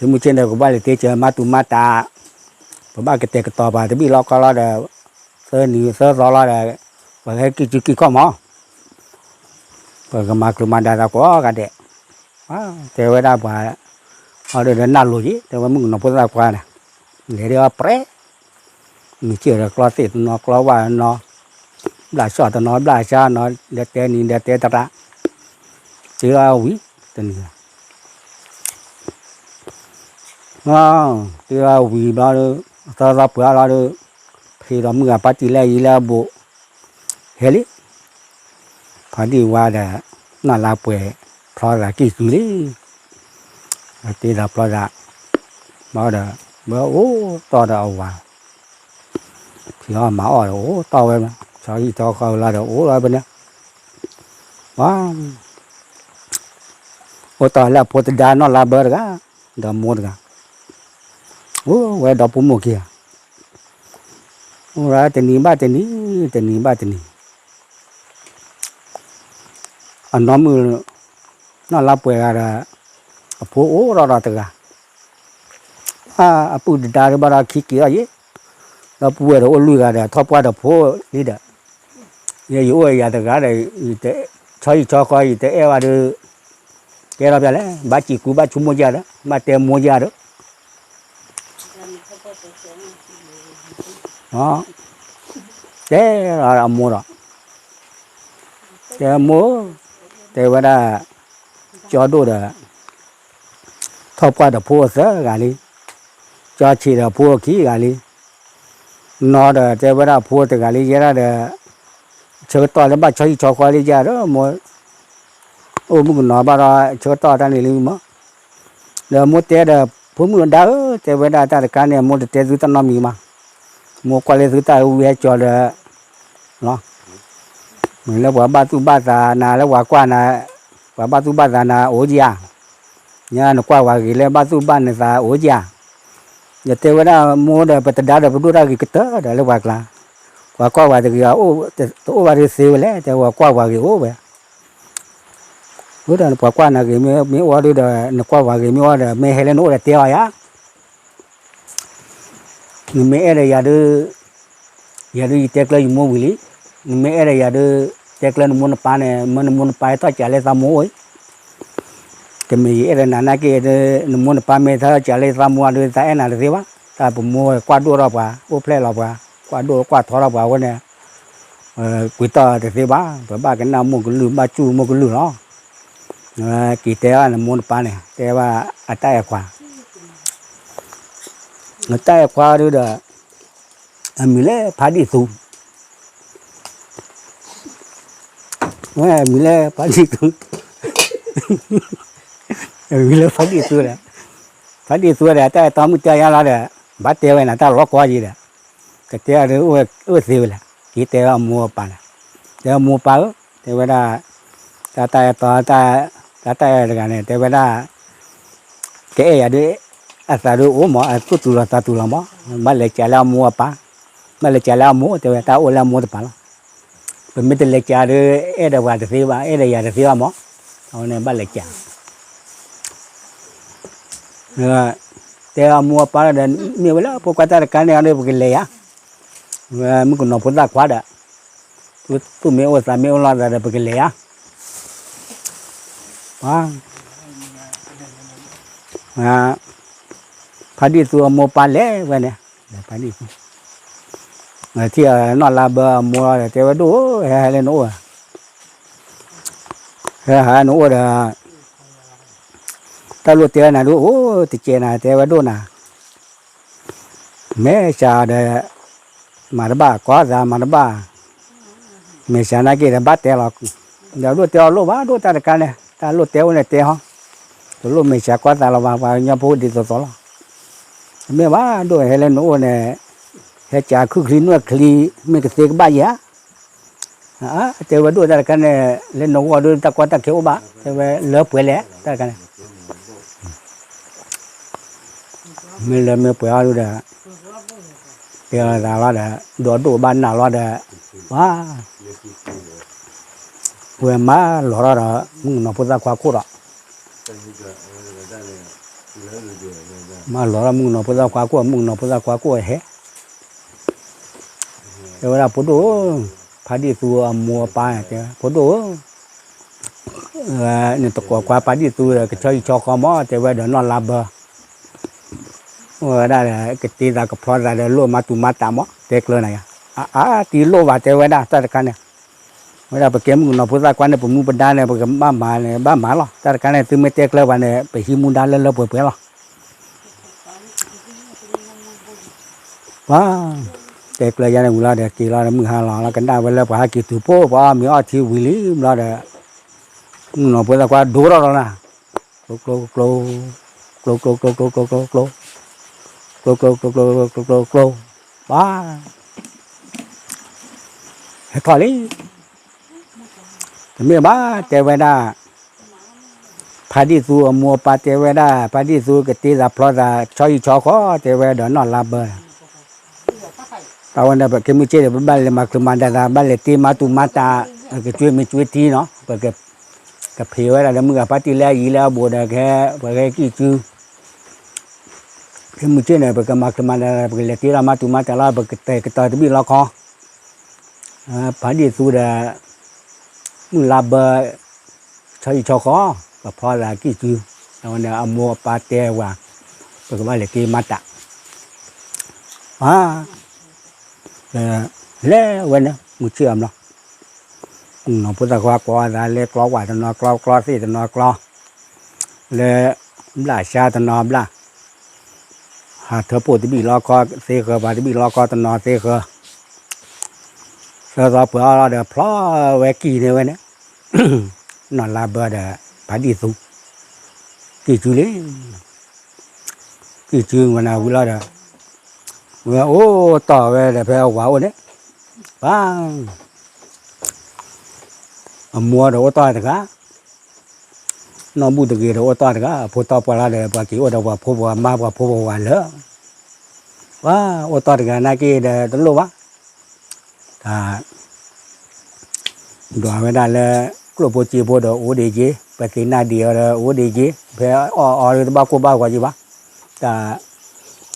သုးမုၢ်ဆ့ၣ်န့ၣ် ကဘၣ်လဲၤတ့စၢၤမၤတူၢ်မၤတၢ်, ပဘၣ်ကတဲာ်ကတီၤပှၤတဘ့ၣ်လီၢ်ကီၢ်လီၤဒီး, သၢနံၤသၢသီလီၤဒီး, ပှၤဟဲကံၢ်စုကံၢ်ခီၣ်မး, ပကမၤကျိၤမၤဒၣ်သးကိးဂၤဒဲး, တဲဝဲဒၣ်ပှၤ, အီၤဒီးနၢ်လိၤက့ၤ တဲဝဲမုၣ်ကနီၤဖိသၣ်ခွါန့ၣ်, လဲၤဒ်အီၤပြဲ မ့ၢ်စ့ၢ်ဒီးကျီသ့ၣ်တနီၤ ကျီဝၣ်တနီၤ, ဘျၣ်ဆၣ်တနီၤ ဘျၣ်ဆၣ်နီၤ ဒီးတဲနံၤဒီးတဲသရၣ်, တုၤလီၤဝံၤတနံၤလီၤ, တုၤလီၤဝံၤဘျီဒီး, အသီသီပှဲၤအီၤလီၤဒီး, ဖံးဒီးမုၢ်ဂၤဖါတံၢ်လၢအယံၤလၢအဘူး, ဟဲလံ, ဖါတံၢ်ဝါဒီး, နီၢ်လါပှဲၤ, ဖျီသးကံၢ်စုလံ တ့ဒီးဖျီသး, ဘၣ်ဒီး, ဘၣ်အိၣ်တီၢ်ဒီးအဝၤ, ဖံးအီၣ်မၤအီၣ်ဒီးအိၣ်တီၢ်ဝဲ, ဆီဟံၣ်ဆီဃီလီၤဒီးအိၣ်လီၤဖဲန့ၣ်, အိၣ်တီၢ်လၢအဖိသဒါနီၢ်လါဘၢတဂၤ, ဒီးမိၢ်တဂၤ, အိၣ်ဝဲဒီဖိမိၢ်ခံဂၤ, အိၣ်ဝဲတနံၤဘၣ်တနံၤ, တနံၤဘၣ်တနံၤ အနီၢ်မုၣ်, နီၢ်လါပှဲၤဂၤဒီး, အဖိအိၣ်ထီၣ်ဒီးတဂၤ, အပုၢ်တဒါဒ်ဘၣ်ဒီးခံက့ၤအီၤယဲ, ဒီပုၢ်ဝဲၢ်ဒီးအိၣ်လွံၢ်ဂၤဒီး ထီၣ်ပှၢ်ဒီးဖိလံဒီး, ယဲယအိၣ်ယၤတဂၤဒီး, ဆီဟံၣ်ဆီဃီယတအဲၣ်ဘၣ်ဒီး, ကဲထီၣ်ပျဲလဲၣ် ဘၣ်စံးကူဘၣ်ဆိကမိၣ်ယၤဒီး ဘၣ်တဲမိၢ်ယၤဒီး တဲအမိၢ်ဒီး, တဲမိၢ်, တဲဝဲဒၣ်, ကၠီဒိၣ်ဒီး, ထီၣ်ပှၢ်ဒီးဖိအသၢဂၤလံ, ကၠီဆံးဒီးဖိအခံဂၤလံ, နီၢ်ဒီးတဲဝဲဒၣ်ဖိတဂၤလံ ယဲဒၣ်ဒီး, ဆၢကတီၢ်လၢဘၣ်ဆီဟံၣ်ဆီဃီလံယၤဒီးမိၢ်, အိၣ်မုၣ်ကနီၤဘၣ်ဒီးဆၢကတီၢ်တၢ်န့ၣ်လံမး, ဒီးမိၢ်တဲဒီး, ဖိမုၣ်အဒါဧၢ တဲဝဲဒၣ်တၢ်တခါန့ၣ် မိၢ်တတဲသုတၢ်နီတမံၤမး, မိၢ်ကွၢ်လၢသုတၢ်ဝံဟဲကၠီၤဒီး, လီၤ, မ့ၢ်လၢပှၤဘၣ်သူၣ်ဘၣ်သးနၤလၢပှၤကွၢ်နၤ, ပှၤဘၣ်သူၣ်ဘၣ်သးနၤအိၣ်ဧါ, ညါနကွၢ်ပှၤဂ့ၤလၢဘၣ်သူၣ်ဘၣ်နသးအိၣ်ဧါ, ယတဲဝဲဒၣ်မိၢ်ဒီးပတဒါဒီးပဒိၣ်တၢ်ဂ့ၤကတၢၢ်ဒီးလၢပှၤကျါ, ပှၤကွၢ်ပှၤတဂ့ၤ, တအိၣ်ဘၣ်ဒုးသ့ဝဲလဲၣ် တဲဝဲကွၢ်ပှၤဂ့ၤအိၣ်ဝဲ ဝဲဒီးပှၤကွၢ်နၤဂ့ၤမ့ၢ်အိၣ်ဒီး နကွၢ်ပှၤဂ့ၤမ့ၢ်အိၣ်ဒီး မ့ၢ်ဟဲလၢနအိၣ်ဒီးတဲအီၤယၤ, နမ့ၢ်အဲၣ်ဒီးယၤဒီး, ယၤဒုးယတဲကျၢၤယမိၢ်ဝံၤလံ, နမ့ၢ်အဲၣ်ဒီးယၤဒီး, တဲကျၢၤနမိၢ်နပၢ်န့ၣ် မ့ၢ်နမိၢ်နပၢ်ထီၣ်ကးလၢသးမိၢ်အိၣ်အံၤ, တမ့ၢ်ယအဲၣ်ဒီးနၤနာ်က့ဒီး နမိၢ်နပၢ်မ့ၢ်ထီၣ်ကးလၢသးမိၢ်အဒုး သးအဲၣ်နၤတသ့ဘၣ်, တၢ်ပမိၢ်ကွၢ်ဒိၣ်ထီၣ်ပှၤ အိၣ်ဖျဲၣ်လီၤပှၤ, ကွၢ်ဒိၣ်ကွၢ်ထီထီၣ်ပှၤအဃိန့ၣ် ကွံာ်တီၢ်တသ့ဘၣ်, ပဘၣ်ကနၣ်မိၢ်ကလုၢ် ဘၣ်စူၢ်မိၢ်ကလုၢ်လီၤ. က့ၤတဲဘၣ်နမိၢ်နပၢ်န့ၣ် တဲဘၣ်အတၢ်အဲၣ်ခွါ, အတၢ်အဲၣ်ခွါဒုဒီး အမံၤလၢဖါဒံၣ်သူ, ဝဲအမံၤလၢဖါဒံၣ်သူ, အမံၤလၢဖါဒံၣ်သူဒီး, ဖါဒံၣ်သူဒီး တၢ်အဲၣ်တီမုၢ်တၢ်ယါလီၤဒီး, ဘၣ်တဲဝဲန့ၣ် တၢ်လီၤကွၢ်ယံၤဒီး, ကတဲအီၤဒီး အိၣ်သ့ဝဲလဲၣ်, က့ၤတဲဝဲအမိၢ်အပၢ်န့ၣ်, တဲအမိၢ်ပၢ်ဧၢ, တဲဝဲဒၣ်, တၢ်တၢ်အဲၣ်တီ, တၢ်တၢ်အဲၣ်တဂၤန့ၣ် တဲဝဲဒၣ် ကအဲၣ်ယၤဒီး, အသးဒီးအိၣ်မး အသူၣ်တူၢ်လိာ်သးတူၢ်လိာ်မး, ဘၣ်လဲၤစံးလၢအမိၢ်အပၢ်, ဘၣ်လဲၤစံးလၢအမိၢ် တဲဝဲ တၢ်အိၣ်လၢအမိၢ်တပၤလီၤ. ပမ့ၢ်တလဲၤစံးဒီး အဲၣ်ဒီးပှၤတသ့ဘၣ်, အဲၣ်ဒီးယၤတသ့ဘၣ်မး, အဝဲန့ၣ်ဘၣ်လဲၤစံး တဲအမိၢ်အပၢ်ဒီး မ့ၢ်ဝဲလၢဖိခွါတၢ်တခါန့ၣ်ဒီး ပကလဲၤယၤ, ဝဲမုၣ်ကနီၤဖိသၣ်ခွါဒီး, သူၣ်မ့ၢ်အိၣ်သးမ့ၢ်အိၣ်လိာ်သးဒီး ပကလဲၤယၤ ဖါဒံၣ်သူအမိၢ်ပၢ်လဲၤဝဲန့ၣ်, ဖါဒံၣ်သူ, ထံၣ်နီၢ်လါဘၢအမိၢ်ဒီး တဲဝဲဒိၣ်ဧၢ, ဟဲဟဲလၢနအိၣ်, ဟဲဟဲနအိၣ်ဒီး, တၢ်လိၣ်တဲနၤဒိၣ်အိၣ်တကဲးနၤ တဲဝဲဒိၣ်နၤ မဲာ်ဆှးဒီး မၤတဘၣ် ကွၢ်သးမၤတဘၣ်, မဲာ်ဆှးနာ်က့ဒီးဘၣ်တဲလီၤ, ဒီးဒိၣ်တဲအီၤလိၣ်ဘၣ် ဒိၣ်တၢ်တခါန့ၣ် တၢ်လိၣ်တဲအိၣ်န့ၣ်တဲဟီ, တလိၣ်မဲာ်ဆှးကွၢ်သးလီၤဘၣ် ပှၤကညီဖိဒ်သိးသိးလီၤ, တမ့ၢ်ဘၣ် ဒိၣ်ဟဲလၢနအိၣ်န့ၣ်, ဟဲကးခုၣ်ချံနွဲၣ်ချံ မ့ၢ်ကသ့ကဘၣ်ယၤ တဲဝဲဒိၣ်တၢ်တခါန့ၣ် လၢနဂီၢ်ဒီးတၢ်ကီတၢ်ခဲအိၣ်ဘၣ် တဲဝဲလၢပှဲၤလဲၣ် တၢ်တခါန့ၣ်, မ့ၢ်လၢမ့ၢ်ပှဲၤအီၤဒုဒီး, တဲအီၤသးလီၤဒီး ဒိၣ်ဒိၣ်ဘၣ်နးလီၤဒီး, ဝဲ, ဝဲမၤလီၤထီၣ်ဒီး မုၣ်ကနီၤဖိသၣ်ခွါခိၣ်ဒီး လၢ, မၤလီၤထီၣ်မုၣ်ကနီၤဖိသၣ်ခွါကိၣ်, မုၣ်ကနီၤဖိသၣ်ခွါကိၣ်ဟဲ တဲဝဲဒၣ် ဖိဒိၣ်ဧၢ, ဖါဒံၣ်သူအမိၢ်အပၢ်တဲ ဖိဒိၣ်ဧၢ, နတကိးကွၢ်ဖါဒံၣ်သူဒီး ကဆီဟံၣ်ဆီဃီမး တဲဝဲဒီးနီၢ်လါဘၢ အိၣ်ဝဲဒၣ်ဒီး ကတ့သးကဖျီသးဒီး လိၣ်မၤတူၢ်မၤတးမး တဲကျၢၤနၤယၤ, အါအါ တလိၣ်ဘၣ် တဲဝဲဒၣ် တၢ်တခါန့ၣ်, ဝဲဒၣ် ပကဲမုၣ်ကနီၤဖိသၣ်ခွါန့ၣ် ပမူပဒါန့ၣ် ပကဘၣ်မၤန့ၣ် ဘၣ်မၤလီၤ, တၢ်တခါန့ၣ် သုမ့ၢ်တဲကျၢၤဘၣ်န့ၣ် ပဟံးမူဒါလၢလၢပှဲၤပှဲၤလီၤ. ပှၤ တဲကျၢၤယါန့ၣ်ဝံၤလီၤဒီး က့ၤလီၤဒီး မုၢ်ဟါလီၤလီၤ ကနၣ်ဝဲလၢပှၤဟဲက့ၤတုၤဖိ ပှၤအီၣ်မ့ၤအီထံဝံၤလံဘျီဒီး မုၣ်ကနီၤဖိသၣ်ခွါဒိၣ်ထီၣ်လီၤနၤ, ကျိ ကျိ ကျိ ကျိ ကျိ ကျိ ကျိ ကျိ ကျိ ကျိ ကျိ ကျိ ကျိ ကျိ ကျိ ကျိ ကျိ ကျိ ကျိ ပှၤ ဟဲထီၣ်လံ, တမ့ၢ်ဘၣ် တဲဝဲဒၣ် ဖါဒံၣ်သူအမိၢ်အပၢ်တဲဝဲဒၣ် ဖါဒံၣ်သူကတ့သးဖျီသး ဆီဟံၣ်ဆီဃီ တဲဝဲဒီးနီၢ်လါဘၢ တၢ်ဝဲန့ၣ် ပကဲမုၢ်ဆ့ၣ်န့ၣ် ပဘၣ်လဲၤမၤချုးမၤဒၣ်သး ဘၣ်လဲၤတ့မၤတူၢ်မၤတၢ် ကကွ့မ့ၢ်ကွ့ထံနီၤ ပက ကဖံးဝဲဒၣ်လၢမုၢ်ဂၤဖါတံၢ်လၢအယံၤလၢအဘူးဒီး ကဟဲ ပှၤကဟဲကံၢ်စု ကဲမုၢ်ဆ့ၣ်န့ၣ် ပကမၤချုးမၤဒၣ်သး ပကလဲၤတ့လီၤမၤတူၢ်မၤတၢ်လီၤ ပကတဲာ်ကတီၤတဘ့ၣ်လီခီ ဖါဒံၣ်သူဒီး မုၢ်လါဘၢ ဆီဟံၣ်ဆီဃီ ပဖျီသးကံၢ်စု အဝဲန့ၣ် အမိၢ်အပၢ်တဲဝဲ ပကဘၣ်လဲၤတ့မၤတၢ် ပှၤ လဲၤဝဲန့ၣ် မုၢ်ဆ့ၣ်အဘျီ နီၢ်ဖိသၣ်ခွါကိးအသး လဲၤကျီဝဲတနီၤကျီ ကျီသ့ၣ်တနီၤကျီ လၢ ဘျၣ်ဆါတနီၤဘျၣ် ဟးထၢဖှိၣ်တဘ့ၣ်လီခီသ့ဃၢၤ ပှၤတဘ့ၣ်လီခီတနီၤသ့ဃၢၤ သၢသီပှဲၤအီၤလီၤဒီး ဖျီဝဲကံၢ်န့ၢ်ဝဲန့ၣ် နီၢ်လါဘၢဒီး ဖါဒံၣ်သူ ကံၢ်စုလံ ကံၢ်စုဝဲန့ၣ်ဝံၤလီၤဒီး ဝဲအိၣ်တီၢ်ဝဲဒီးဖဲအဝၤအိၣ်န့ၣ် ပှၤ အမိၢ်ဒီးအိၣ်တီၢ်တဂၤ နီၢ်ဘူၣ်တဂ့ၤဒီးအိၣ်တီၢ်တဂၤ အဖိတီၢ်ပှၢ်လီၤဒီး ပှၤက့ၤအိၣ်ဒီးပှၤဖိပှၤမါပှၤဖိပှၤဝၤလၢ ပှၤအိၣ်တီၢ်တဂၤနာ်က့ဒီးတလိၣ်ဘၣ် တၢ် ဒွးဝဲဒၣ်လၢ ကျိၣ်ဖိစ့ဖိဒီးအိၣ်ဒံးက့ၤ ပသ့ၣ်နၢ်ဒံးအီၤဒီးအိၣ်ဒံးက့ၤ ဖဲအီၣ်အီၤတဘၣ်ကိၢ်ဘၣ်ဂီၤက့ၤဘၣ် တၢ်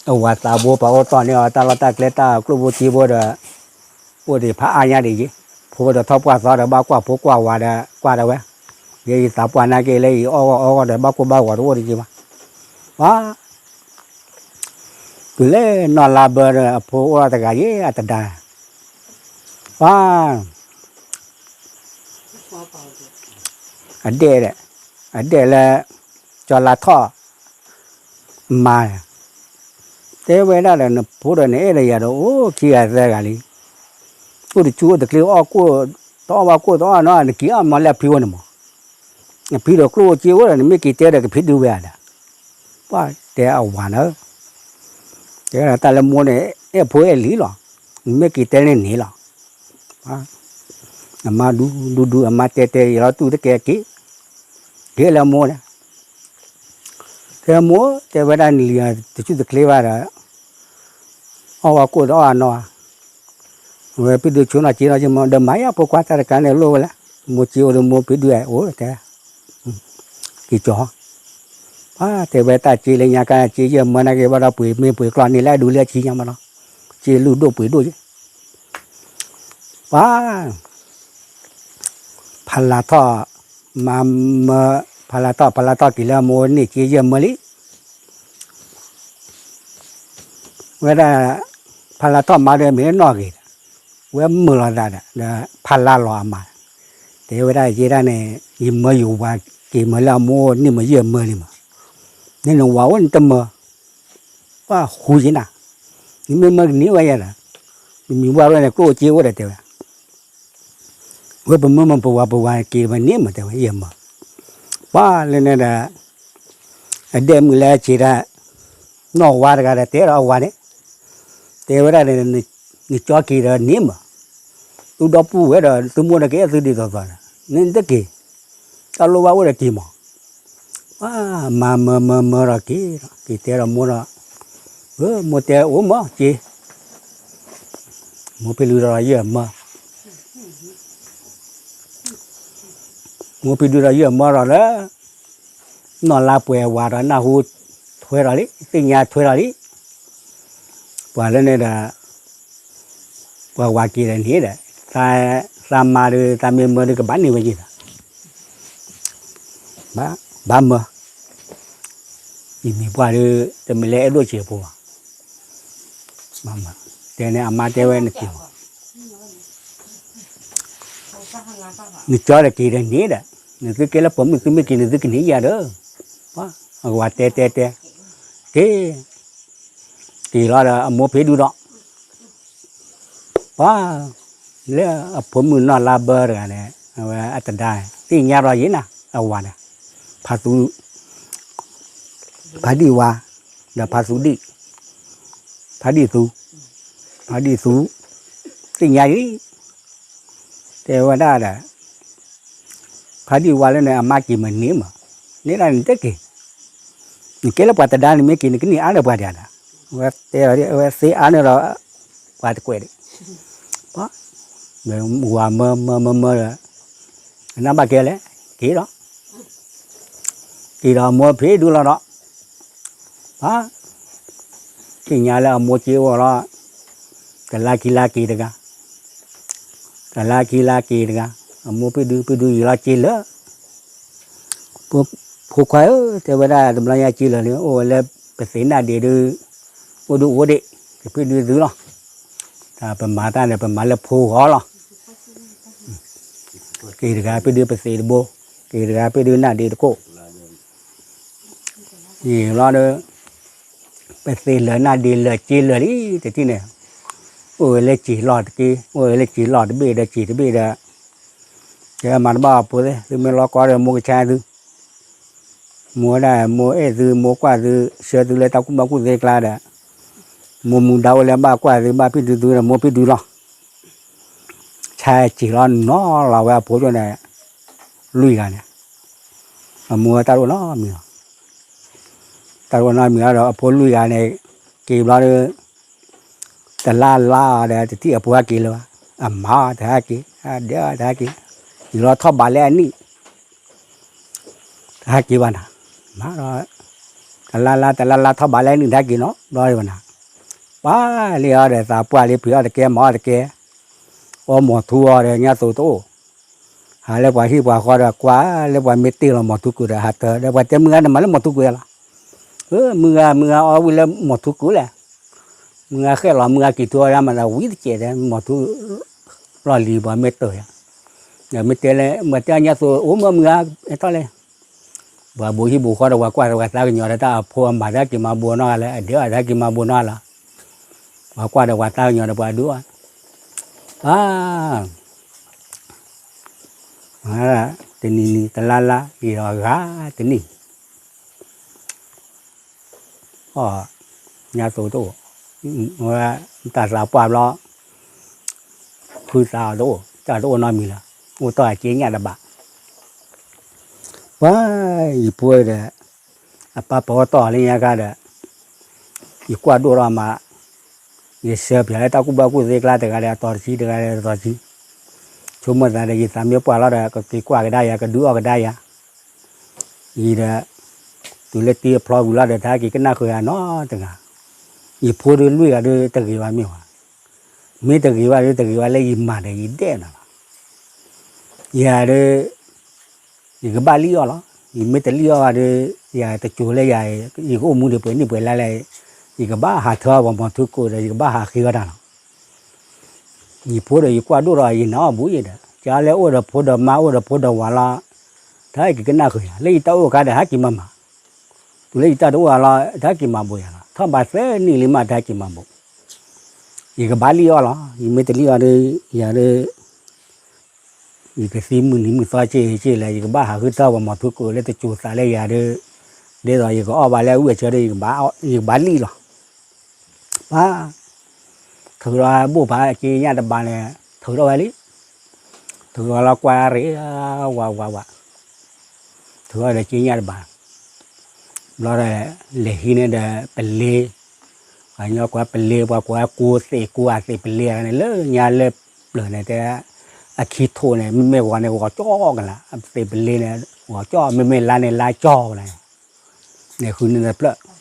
အဝၤသးဘိပှၤအိၣ်တီၢ်န့ၢ်အီၤ တၢ်လီၢ်တၢ်ကျဲတၢ်ကျိၣ်ဖိစ့ဖိဒီး အိၣ်ဒံးဖးအါညါဒံးက့ၤ ဖိဒီးထီၣ်ပှၢ်သီဒီးဘၣ်ကွၢ်ဖိကွၢ်ဝၤဒီးကွၢ်ဒီးဝဲ ယဲယသးပှၢ်နာ်က့လၢယအီၣ်ဂီၢ်အီဂီၢ်ဒီးဘၣ်ကိၢ်ဘၣ်ဂီၤတအိၣ်ဒံးက့ၤဘၣ် ပှၤ တုၤလၢနီၢ်လါဘၢဒီးအဖိအိၣ်လီၤတဂၤယဲအတဒါ ပှၤ အဒဲၣ်ဒီး အဒဲၣ်လၢ ကၠီလါထီၣ် မါ တဲဝဲဒၣ်ဒီး နဖိဒီးနအဲၣ်ဒီးယၤဒီး အိၣ်ခံဂၤသၢဂၤလံ အိၣ်တဆူၣ်အိၣ်တချ့ အီၣ်ကိၣ် တအီၣ်ဘၣ်ကိၣ်တအီၣ်နီၤ နက့ၤအီၣ်မၤလၢအဖံအိၣ်န့ၣ်မး အဖံဒီးကျိၣ်အိၣ်စ့အိၣ်ဒီး နမ့ၢ်က့ၤတဲဒီးကဖံဒုဝဲဧါဒီး ပှၤတဲအဝၤန့ၣ် တဲဝဲဒၣ်တၢ်လၢမိၢ်န့ၣ် အဲၣ်ဖိအဲၣ်လံလီၤ နမ့ၢ်က့ၤတဲန့ၣ်န့ၣ်လီၤ အမါဒူဒူဒူ အမါတဲတဲယလီၤတူၢ်တကဲက့ၤ က့ၤလၢမိၢ်န့ၣ် တဲမိၢ် တဲဝဲဒၣ်နလံၤတဆူၣ်တချ့ဘၣ်ဒီး အီၣ်ဝဲကိၣ်တအီၣ်အနီၢ် ဝဲဖံဒုဆိနီၢ်က့နီၢ်က့မး ဒီးမၤယါဖိခွါတၢ်တခါန့ၣ်လိၣ်ဝဲလဲၣ် မိၢ်က့အိၣ်ဒီးမိၢ်ဖံဒုအိၣ်တဲ က့ၤကၠီ ပှၤတဲဝဲတၢ်က့လၢညါက့ က့ယဲၢ်မၢနာ်က့ဘၣ်ဒီးပှ့ၤမ့ၢ်ပှ့ၤကျီၢ်န့ၣ်လၢအဒူလၢအဆံညါမးနီၤ က့လုၢ်ဒိၣ်ပှ့ၤဒိၣ်ယဲ ပှၤ ဖးလၤထီၣ် မၤမၢ ဖးလၤထီၣ် ဖးလၤထီၣ်က့ၤလၢအမိၢ်န့ၢ်က့ယဲၢ်မၢလံ ဝဲဒၣ် ဖးလၤထီၣ်မါဒီးမ့ၢ်နီၢ်ဂ့ၤဒီး ဝဲမုာ်လီၤသးဒီး ဒီးဖးလၤလီၤအမါ တဲဝဲဒၣ်ယဲဒၣ်န့ၣ် ယမၢယဝၤက့ၤမၢလၢအမိၢ်န့ၢ်မၢယဲၢ်မၢလံမး န့ၣ်နဝၤအိၣ်နတမၢ ပှၤဃူယဲနၤ နမ့ၢ်မၢကန့ၢ်ဝဲယဲဒီး ပမံၤဝဲန့ၣ်ကျိၣ်အိၣ်စ့အိၣ်ဒီးတဲဝဲ ဝဲပမၢမၢပဝၤပဝၤက့ၤမၢန့ၢ်မၢတဲဝဲယဲၢ်မၢ ပှၤလၢန့ၣ်ဒီး အဒဲၣ်မုၣ်လၢအဆံးတၢ် နီၢ်ဝါတဂၤဒီးတဲဒီးအဝၤန့ၣ် တဲဝဲဒၣ် နကၠီက့ၤဒီးန့ၢ်မၢ သုဒီပုၢ်ဝဲၢ်ဒီးသုမိၢ်ဒီးကအဲၣ်သုဒ်သိးသိးဒီး နတက့ၤ တၢ်လိၣ်ဘၣ်အိၣ်ဒီးက့ၤမၢ ပှၤမၤမၢမၢမၢဒီးက့ၤ က့ၤတဲဒီးမိၢ်ဒီး မိၢ်တဲအိၣ်မၢက့ၤ မိၢ်ဖံလူဒီးယဲၢ်မၢ မိၢ်ဖံဒုဒီးယဲၢ်မၢဒီးလၢ နီၢ်လါပှဲၤဝၤဒီးနၢ်ဟူ ထိ ထွဲထီၣ်လံ, သ့ၣ်ညါထွဲထီၣ်လံ. ပှၤလၢန့ၣ်ဒီး ပှၤဝၤက့ၤဒီးန့ၣ်ဒီး သးမါဒီး သးမ့ၢ်မၢဒီးကဘၣ်န့ၢ်ဝဲက့ၤသး, ဘၣ်မၢ, ယမ့ၢ်ပှၢ်ဒီး တမ့ၢ်လၢအဲၣ်ဒိၣ်စဲးဖိဘၣ်, တဲန့ၣ်အမါတဲဝဲနက့ၤဘၣ် နကၠီဒီးက့ၤဒီးန့ၣ်ဒီး, နသုကဲလၢပိာ်မုၣ်သုမ့ၢ်က့ၤ နသုကန့ၢ်ယၤဒီး, ပှၤတဲတဲတဲ, က့ၤ, က့ၤလီၤဒီးအမိၢ်ဖံးဒုဒီး, ပှၤ, လၢအဖိမုၣ်နီၢ်လါဘၢတဂၤန့ၣ် အဝဲအတဒါန့ၣ် သ့ၣ်ညါဒီးယံၤနၤ အဝၤန့ၣ်, ဖါသူ ဖါဒံၣ်ဝါ, ဒီးဖါသူဒံၣ်, ဖါဒံၣ်သူ, ဖါဒံၣ်သူ, သ့ၣ်ညါလံ, တဲဝဲဒၣ်ဒီး, ဖါဒံၣ်ဝါလၢန့ၣ် အမါက့ၤမ့ၢ်န့ၢ်မး, န့ၢ်ဒၣ်န့ၣ်တက့ၤ, နကဲလၢပှၤတဒါန့ၣ်မ့ၢ်က့ၤ နကန့ၢ်အါလၢပှၤဒံးဒၣ်, ဝဲတဲလီၤ ဝဲသ့အါန့ၢ်ဒီး ပှၤတကွဲးဒံး, ပှၤ, ဝၤမၢမၢမၢမၢဒီး, နဘၣ်ကဲလဲၣ်, က့ၤဒီး က့ၤဒီးအမိၢ်ဖံးဒုလီၤဒီး, ပှၤ, သ့ၣ်ညါလၢအမိၢ်က့ၤအိၣ်လီၤ, တလါခံလါက့ၤတဂၤ, တလါခံလါက့ၤတဂၤ, အမိၢ်ဖံးဒု ဖံးဒုယံၤလီၤက့ၤလၢာ်, ဖိခွါဧၢ တဲဝဲဒၣ် တဘျီညါက့ၤလၢာ်န့ၣ် အိၣ်ဝဲလၢပသ့းနၢ်ဒ့းဒု, အိၣ်ဒုအိၣ်ဒ့ၣ်, ကဖံးဒုသုလီၤ, တၢ်ပမၤတၢ်န့ၣ် ပမၤလၢဖိဂီၢ်လီၤ. က့ၤတဂၤဖံးဒုပသ့းတဘိ, က့ၤတဂၤဖံးဒုနၢ်ဒ့းတကိး, ယံၤလီၤဒီး, ပသ့းလၢာ်နၢ်ဒ့းလၢာ်က့ၤလၢာ်လံ တထံၣ်န့ၣ်, အိၣ်ဝဲလၢစံာ်လီၢ်တက့ၢ်, အိၣ်ဝဲလၢစံာ်လီၢ်တဘ့ၣ်ဒီးစံာ်တဘ့ၣ်ဒီး, ကဲမၤတဘၣ်အဖိသ့ၣ် သုမ့ၢ်လီၤကီဒီးမိၢ်ကဆါသု မိၢ်ဝဲဒၣ် မိၢ်အဲၣ်သု မိၢ်ကွၢ်သု ဆှၢသုလၢတၢ်ကူၣ်ဘၣ်ကူၣ်သ့ကျါဒီး, မိၢ်မူဒါအိၣ်လၢဘၣ်ကွၢ်သု ဘၣ်ဖံးဒုသုဒီး မိၢ်ဖံးဒုလီၤ. ဆါစံာ်လီၤနီၤလီၤဝဲအဖိကၠိန့ၣ်, လွံၢ်ဂၤန့ၣ်, အမိၢ်ဝဲတၢ်တအိၣ်နီတမံၤလီၤ. တၢ်တအိၣ်နီတမံၤလီၤဒီး အဖိလွံၢ်ဂၤန့ၣ်, က့ၤဘျီဒီး တလါလါအီၤဒီး တထံၣ်အဖိဟဲက့ၤလၢၤဘၣ်, အမါတဟဲက့ၤ, ဒဲတဟဲက့ၤ, ယံၤလီၤထီၣ်ဘးလၢအနံၣ် တဟဲက့ၤဘၣ်နၤ, မၤဒီး, တလါလါ တလါလါထီၣ်ဘးလၢအနံၣ်တဟဲက့ၤနီတဘျီဘၣ်နၤ, ပှၤလံအီၤဒီးသးပှၢ်လံ ဖံးအီၣ်တကဲမၤအီၣ်တကဲ, အီၣ်မီၤထူအီၤဒီးညါသိးတအိၣ်, ဟးလၢပှၤဟံၣ်ပှၤဃီဒီးကွၢ်လၢပှၤမ့ၢ်တ့ၢ်လီၤမီၤထူကိးဒီးဟးတၢၤဒီး ပှၤတဲမုၢ်ဂၤနမၤလၢမီၤထူကိးယါလီၤ, မုၢ်ဂၤ မုၢ်ဂၤအီၣ်ဝံၤလၢမီၤထူကိးလဲၣ်, မုၢ်ဂၤဃဲၣ်လီၤမုၢ်ဂၤက့ၤထူအီၤယါမၤသးဝံၤတကဲးဒီး မီၤထူ လီၢ်လံၤပှၤမ့ၢ်တၢၤယါ, ဒီးမ့ၢ်တဲလၢ မ့ၢ်တဲညါသိးအိၣ်မၢမုၢ်ဂၤ ဟဲထီၣ်လဲၣ်, ပှၤဘိးဟံၣ်ဘိးဃီဒီး ပှၤကွၢ်ဒီးပှၤသးကညီၤဒီးတၢ်အဖိအမၤတဟဲက့ၤမၤဘိးနီတဂၤလဲၣ်, အဒဲအီၤတဟဲက့ၤမၤဘိးနီတဂၤလီၤ, ပှၤကွၢ်ဒီးပှၤသးကညီၤဒီးပှၤဒုးအီၣ်, ပှၤ တနံၤနံၤ တလါလါ ယံာ်ဒီးဂၤတနံၣ်, အီၣ် ညါသိးတအိၣ်, ဝဲ တၢ်သးပှၢ်ဘျီ, ဖုသးအီၤတအိၣ် တၢ်တအိၣ်နီတမံၤလၢၤ, အိၣ်တီၢ်အစ့ညၣ်တဘး, ပှၤ ယဖိဒီး အပၢ်ပီတီၢ်လၢညါခါဒီး ယကွၢ်ဒိၣ်ထီၣ်မး, ယဆှၢပၠးလၢတၢ်ကူၣ်ဘၣ်ကူၣ်သ့ကျါတဂၤဒီးအတီၤတဆံ တဂၤဒီးအတီၤတဆံ, ဆိကမိၣ်သးဒီး ယသးမ့ၢ်ပှၢ်လီၤဒီး ကက့ၤကွၢ်ကဒါယၤ ကဒုးအီၣ်ကဒါယၤ, ယံၤဒီး တုၤလၢတ့အဖျီဝံၤလီၤဒီး တဟဲက့ၤကနၣ်ဃုာ်ယၤနီတဂၤ, ယဖိဒီးလွံၢ်ဂၤဒီးတဂ့ၤဘၣ်မ့ၢ်ဝဲ, မ့ၢ်တဂ့ၤဘၣ်ဒီးတဂ့ၤဘၣ်လၢယမၤဒီးယဒဲၣ်နၤလီၤ, ယၤဒီး ယကဘၣ်လံၣ်အီၣ်လီၤ, ယမ့ၢ်တလံၣ်အီၣ်ဘၣ်ဒီး ယၤတစိၤလၢယၤ ယကအိၣ်မူဒီးပှဲၤနံၣ်ပှဲၤလါလဲၣ်, ယကဘၣ်ဟးထၢအီၣ်ပှၤမီၤထူကိးဒီး ယကဘၣ်ဟးဃ့အီၣ်တၢ်လီၤ, ယဖိဒီးယကွၢ်ဒိၣ်ဒီးယနာ်အီၣ်ဘူးယဲဒီး ကလၢအိၣ်ဒီးဖိဒီးမါအိၣ်ဒီးဖိဒီးဝၤလီၤ, တဟဲက့ၤကနၣ်ဃုာ်ယၤ လၢယတၢ်အိၣ်အခါဒီးဟဲက့ၤမၤမၤ, တုၤလၢယတၢ်တအိၣ်အခါလီၤ တဟဲက့ၤမၤဘိးယၤလီၤ, ထီၣ်ဘးသၢနံၣ်လံမးတဟဲက့ၤမၤဘိး, ယကဘၣ်လံၣ်အီၣ်လီၤ, ယမ့ၢ်တလံၣ်အီၣ်ဒီး ယၤဒီး ယကသံမုၢ်နံၤမုၢ်သီက့ၤက့ၤလဲၣ်, ယကဘၣ်ဟးဃုထၢပှၤမီၤထူကိးလၢတစိၤသးလၢယၤဒီး, ဒ်သိးယကအီၣ်ဘၣ်လၢအဝံၣ်အဆၢဒီး ယကဘၣ်လံၣ်လီၤ, ပှၤ ထုးဒီးဘိၣ်ဖးက့ညၣ်တဘးန့ၣ် ထုးထီၣ်ဝဲလံ, ထုးထီၣ်လီၤကွၢ်ရ့ၣ် ဝးဝးဝး, ထုးထီၣ်ဒီးက့ညၣ်တဘး, ဘျီဒီး လဲၤဟံးန့ၢ်ဒီးပလ့, ပှၤညီကွၢ်ပလ့ ပှၤကွၢ်ကိးသ့ၣ်ကိးအသ့ၣ်ပလ့န့ၣ် လၢညါလၢပျၢၤန့ၣ်တဲ အခံထိးန့ၣ် မ့မ့ၢ်ဂီၤန့ၣ် ဂီၤကၠီကလး အသ့ၣ်ပလ့န့ၣ် ဂီၤကၠီ မ့မ့ၢ်လါန့ၣ်လါကၠီကလး, လဲၤဃုန့ၢ်ဒီးပျၢၤ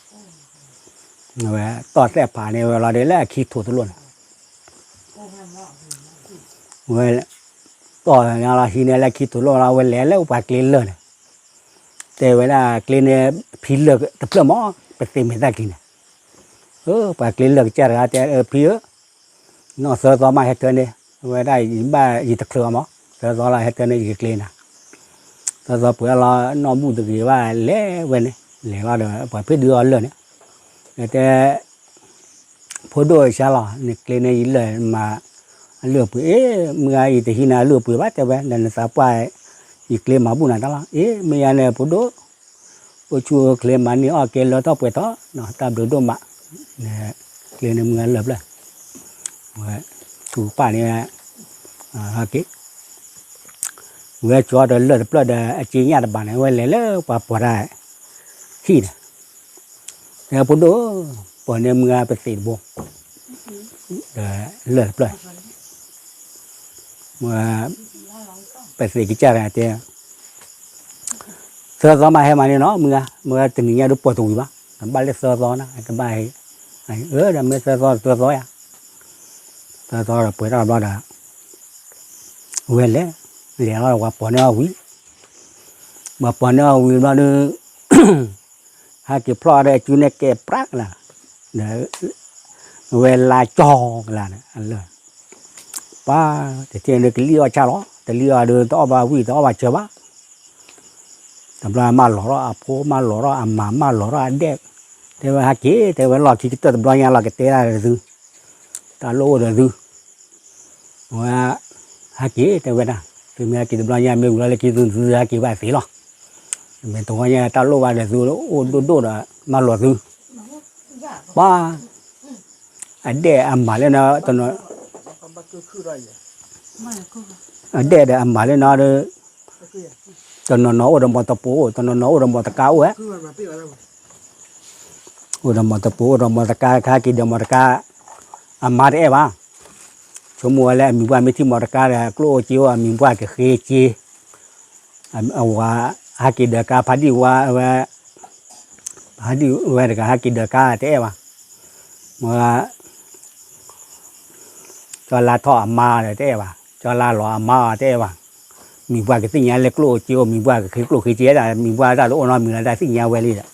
ဝဲတီၢ်သဲၣ်ဖးန့ၣ်ဝဲလီၤဒီးလၢအခံထိးတလိၣ်န့ၣ်, ဝဲတီၢ်လီၤဟံးန့ၢ်လၢခံထိးလိၣ်လီၤ ဝဲလဲၤလၢပှၤကျ့လၢၢ်န့ၣ်, တဲဝဲဒၣ်ကျ့န့ၣ် ဖံလၢၢ်တဖျၢၣ်မး, ပသ့ၣ်မဲာ်သၣ်ကံၤန့ၣ်, ပှၤကျ့လၢၢ်ကစၢ်တဂၤတဲ ဖံဧၢ နီၢ်သၢသီမးဟဲထၢန့ၣ်, ဝဲဒၣ်ယဘၣ်ယတချုးအီၤမး, သၢသီလီၤဟဲထၢန့ၣ် ယကကျ့နၤ, သၢသီပှဲၤလီၤနီၢ်ဘူၣ်တဂ့ၤဘၣ်လဲၤဝဲန့ၣ်, လဲၤလီၤဒီး ပှၤဖံးဒုးအီၤလၢၢ်န့ၣ်, တဲ ဖိဒိၣ်ဆါလီၤ နကျ့န့ၣ်ယလၢၢ်မၤအလုၢ်အပှ့ၤ, အ့ မုၢ်ဂၤယတဟံးနၤအလုၢ်အပှ့ၤဘၣ် တဲဝဲ ဒီးနသးပှၢ် ယကျ့မၤဘူၣ်နၤတၢ်လီၤ, အ့ မ့ၢ်ယါန့ၣ် ဖိဒိၣ် အိၣ်ဆူၣ်အိၣ်ချ့မၤန့ၢ်အီၣ်ကဲလၢထီၣ်ပှဲၤထီၣ်, တၢ်ဘျုးဒိၣ်မး, ကျ့န့ၣ်မုၢ်ဂၤလၢၢ်ဖျၢၣ်, ဝဲထူးပာ်န့ၣ် ဟဲက့ၤ ဝဲကၠီဒီးလၢၢ်တဖျၢၣ်ဒီးအက့ညၣ်တဘၣ်န့ၣ် ဝဲလဲၤလၢပှၤပှၤတၢ်ဟံၣ်န့ၣ်, တဲဖိဒိၣ်, ပှၤန့ၣ်မုၢ်ဂၤပသ့ၣ်တဘိ, ဒီးလၢၢ်တဖျၢၣ်, ပသ့ၣ်ကစၢ်တဂၤတဲ သၢသီမးဟဲမၤန့ၣ်နီၤ မုၢ်ဂၤ, မုၢ်ဂၤတနံၤညါဒုးပှီၢ်တဝံၤဘၣ်, တဘၣ်လၢသၢသီန့ၣ် တဘၣ်ဟဲ, အၢ ဒီးမ့ၢ်သၢသီသၢသီယါ, သၢသီဒီးပှဲၤထီၣ်ဘျီဒီး ဝဲလဲၤ, လဲၤလီၤပှၤပိာ်န့ၢ်အီၤဝံၤ, ပှၤပိာ်န့ၢ်အီၤဝံၤဘျီဒီး ဟဲက့ၤဖျီၣ်ဒီးအစုနဲၣ်ကဲပြးကလါ, ဒီး ဝဲလါကၠီကလါန့ၣ် အလၢၢ်, ပှၤ တထံၣ်န့ၣ်ကလံၣ်အီၣ်ဆၣ်လီၤ, တလံၣ်အီၣ်ဒီးတအီၣ်ဘၣ်ဝံၣ်တအီၣ်ဘၣ်စၢၤဘၣ်, တဘျီမၢလီၤထီၣ်အဖိ မၢလီၤထီၣ်အမါ မၢလီၤထီၣ်အဒဲၣ်, တဲဝဲဟဲက့ၤ တဲဝဲလီၢ်ခံကတၢၢ်တဘျီညါလီၤ ကတဲဒၣ်ဒီးသု, တၢ်လိၣ်အိၣ်ဒီးသု, ဝဲ ဟဲက့ၤ တဲဝဲဒၣ်, သုမ့ၢ်ဟဲက့ၤတဘျီညါ မ့ၢ်ဝံၤလီၤလၢခံသု သုဟဲက့ၤဘၣ်သ့လီၤ, မ့ၢ်တဝီညါတၢ်လိၣ်ဘၣ်ဒီးသု အိၣ်ဒိၣ်ဒိၣ်ဒီး မၢလီၤသု, ပှၤ အဒဲၣ်အမါလၢနီၤ တနီၤ အဒဲၣ်ဒီးအမါလၢနီၤဒီး တနီၤနီၤအိၣ်ဒီးမီတပိၤအိၣ် တနီၤနီၤအိၣ်ဒီးမီတကါအိၣ်ဝဲ, အိၣ်ဒီးမီတပိၤ အိၣ်ဒီးမီတကါ ကဟဲက့ၤဒီးမီတကါ, အမါတအဲၣ်ဘၣ်, ဆိကမိၣ်ဝဲလၢအမံၤပှၢ်မ့ၢ်ထံၣ်မီတကါဒီး ကျိၣ်အိၣ်စ့အိၣ် အမံၤပှၢ်ကဃ့စ့, အဝၤ ဟဲက့ၤဒီးကါ ဖးဒံၣ်ဝါဝဲ ဖးဒံၣ်ဝဲတဂၤ ဟဲက့ၤဒီးကါတအဲၣ်ဘၣ်, မ့ၢ် ကၠီလါထီၣ်အမါဒီးတအဲၣ်ဘၣ်, ကၠီလါလီၤအမါအီၤတအဲၣ်ဘၣ်, မံၤပှၢ်ကသ့ၣ်ညါလၢကျိၣ်အိၣ်စ့အိၣ် မံၤပှၢ်ကဃ့ကျိၣ်ဃ့စ့ဒၣ် မံၤပှၢ်တၢ်တအိၣ်နီတမံၤလၢၤ တၢ်သ့ၣ်ညါဝဲလံဒီး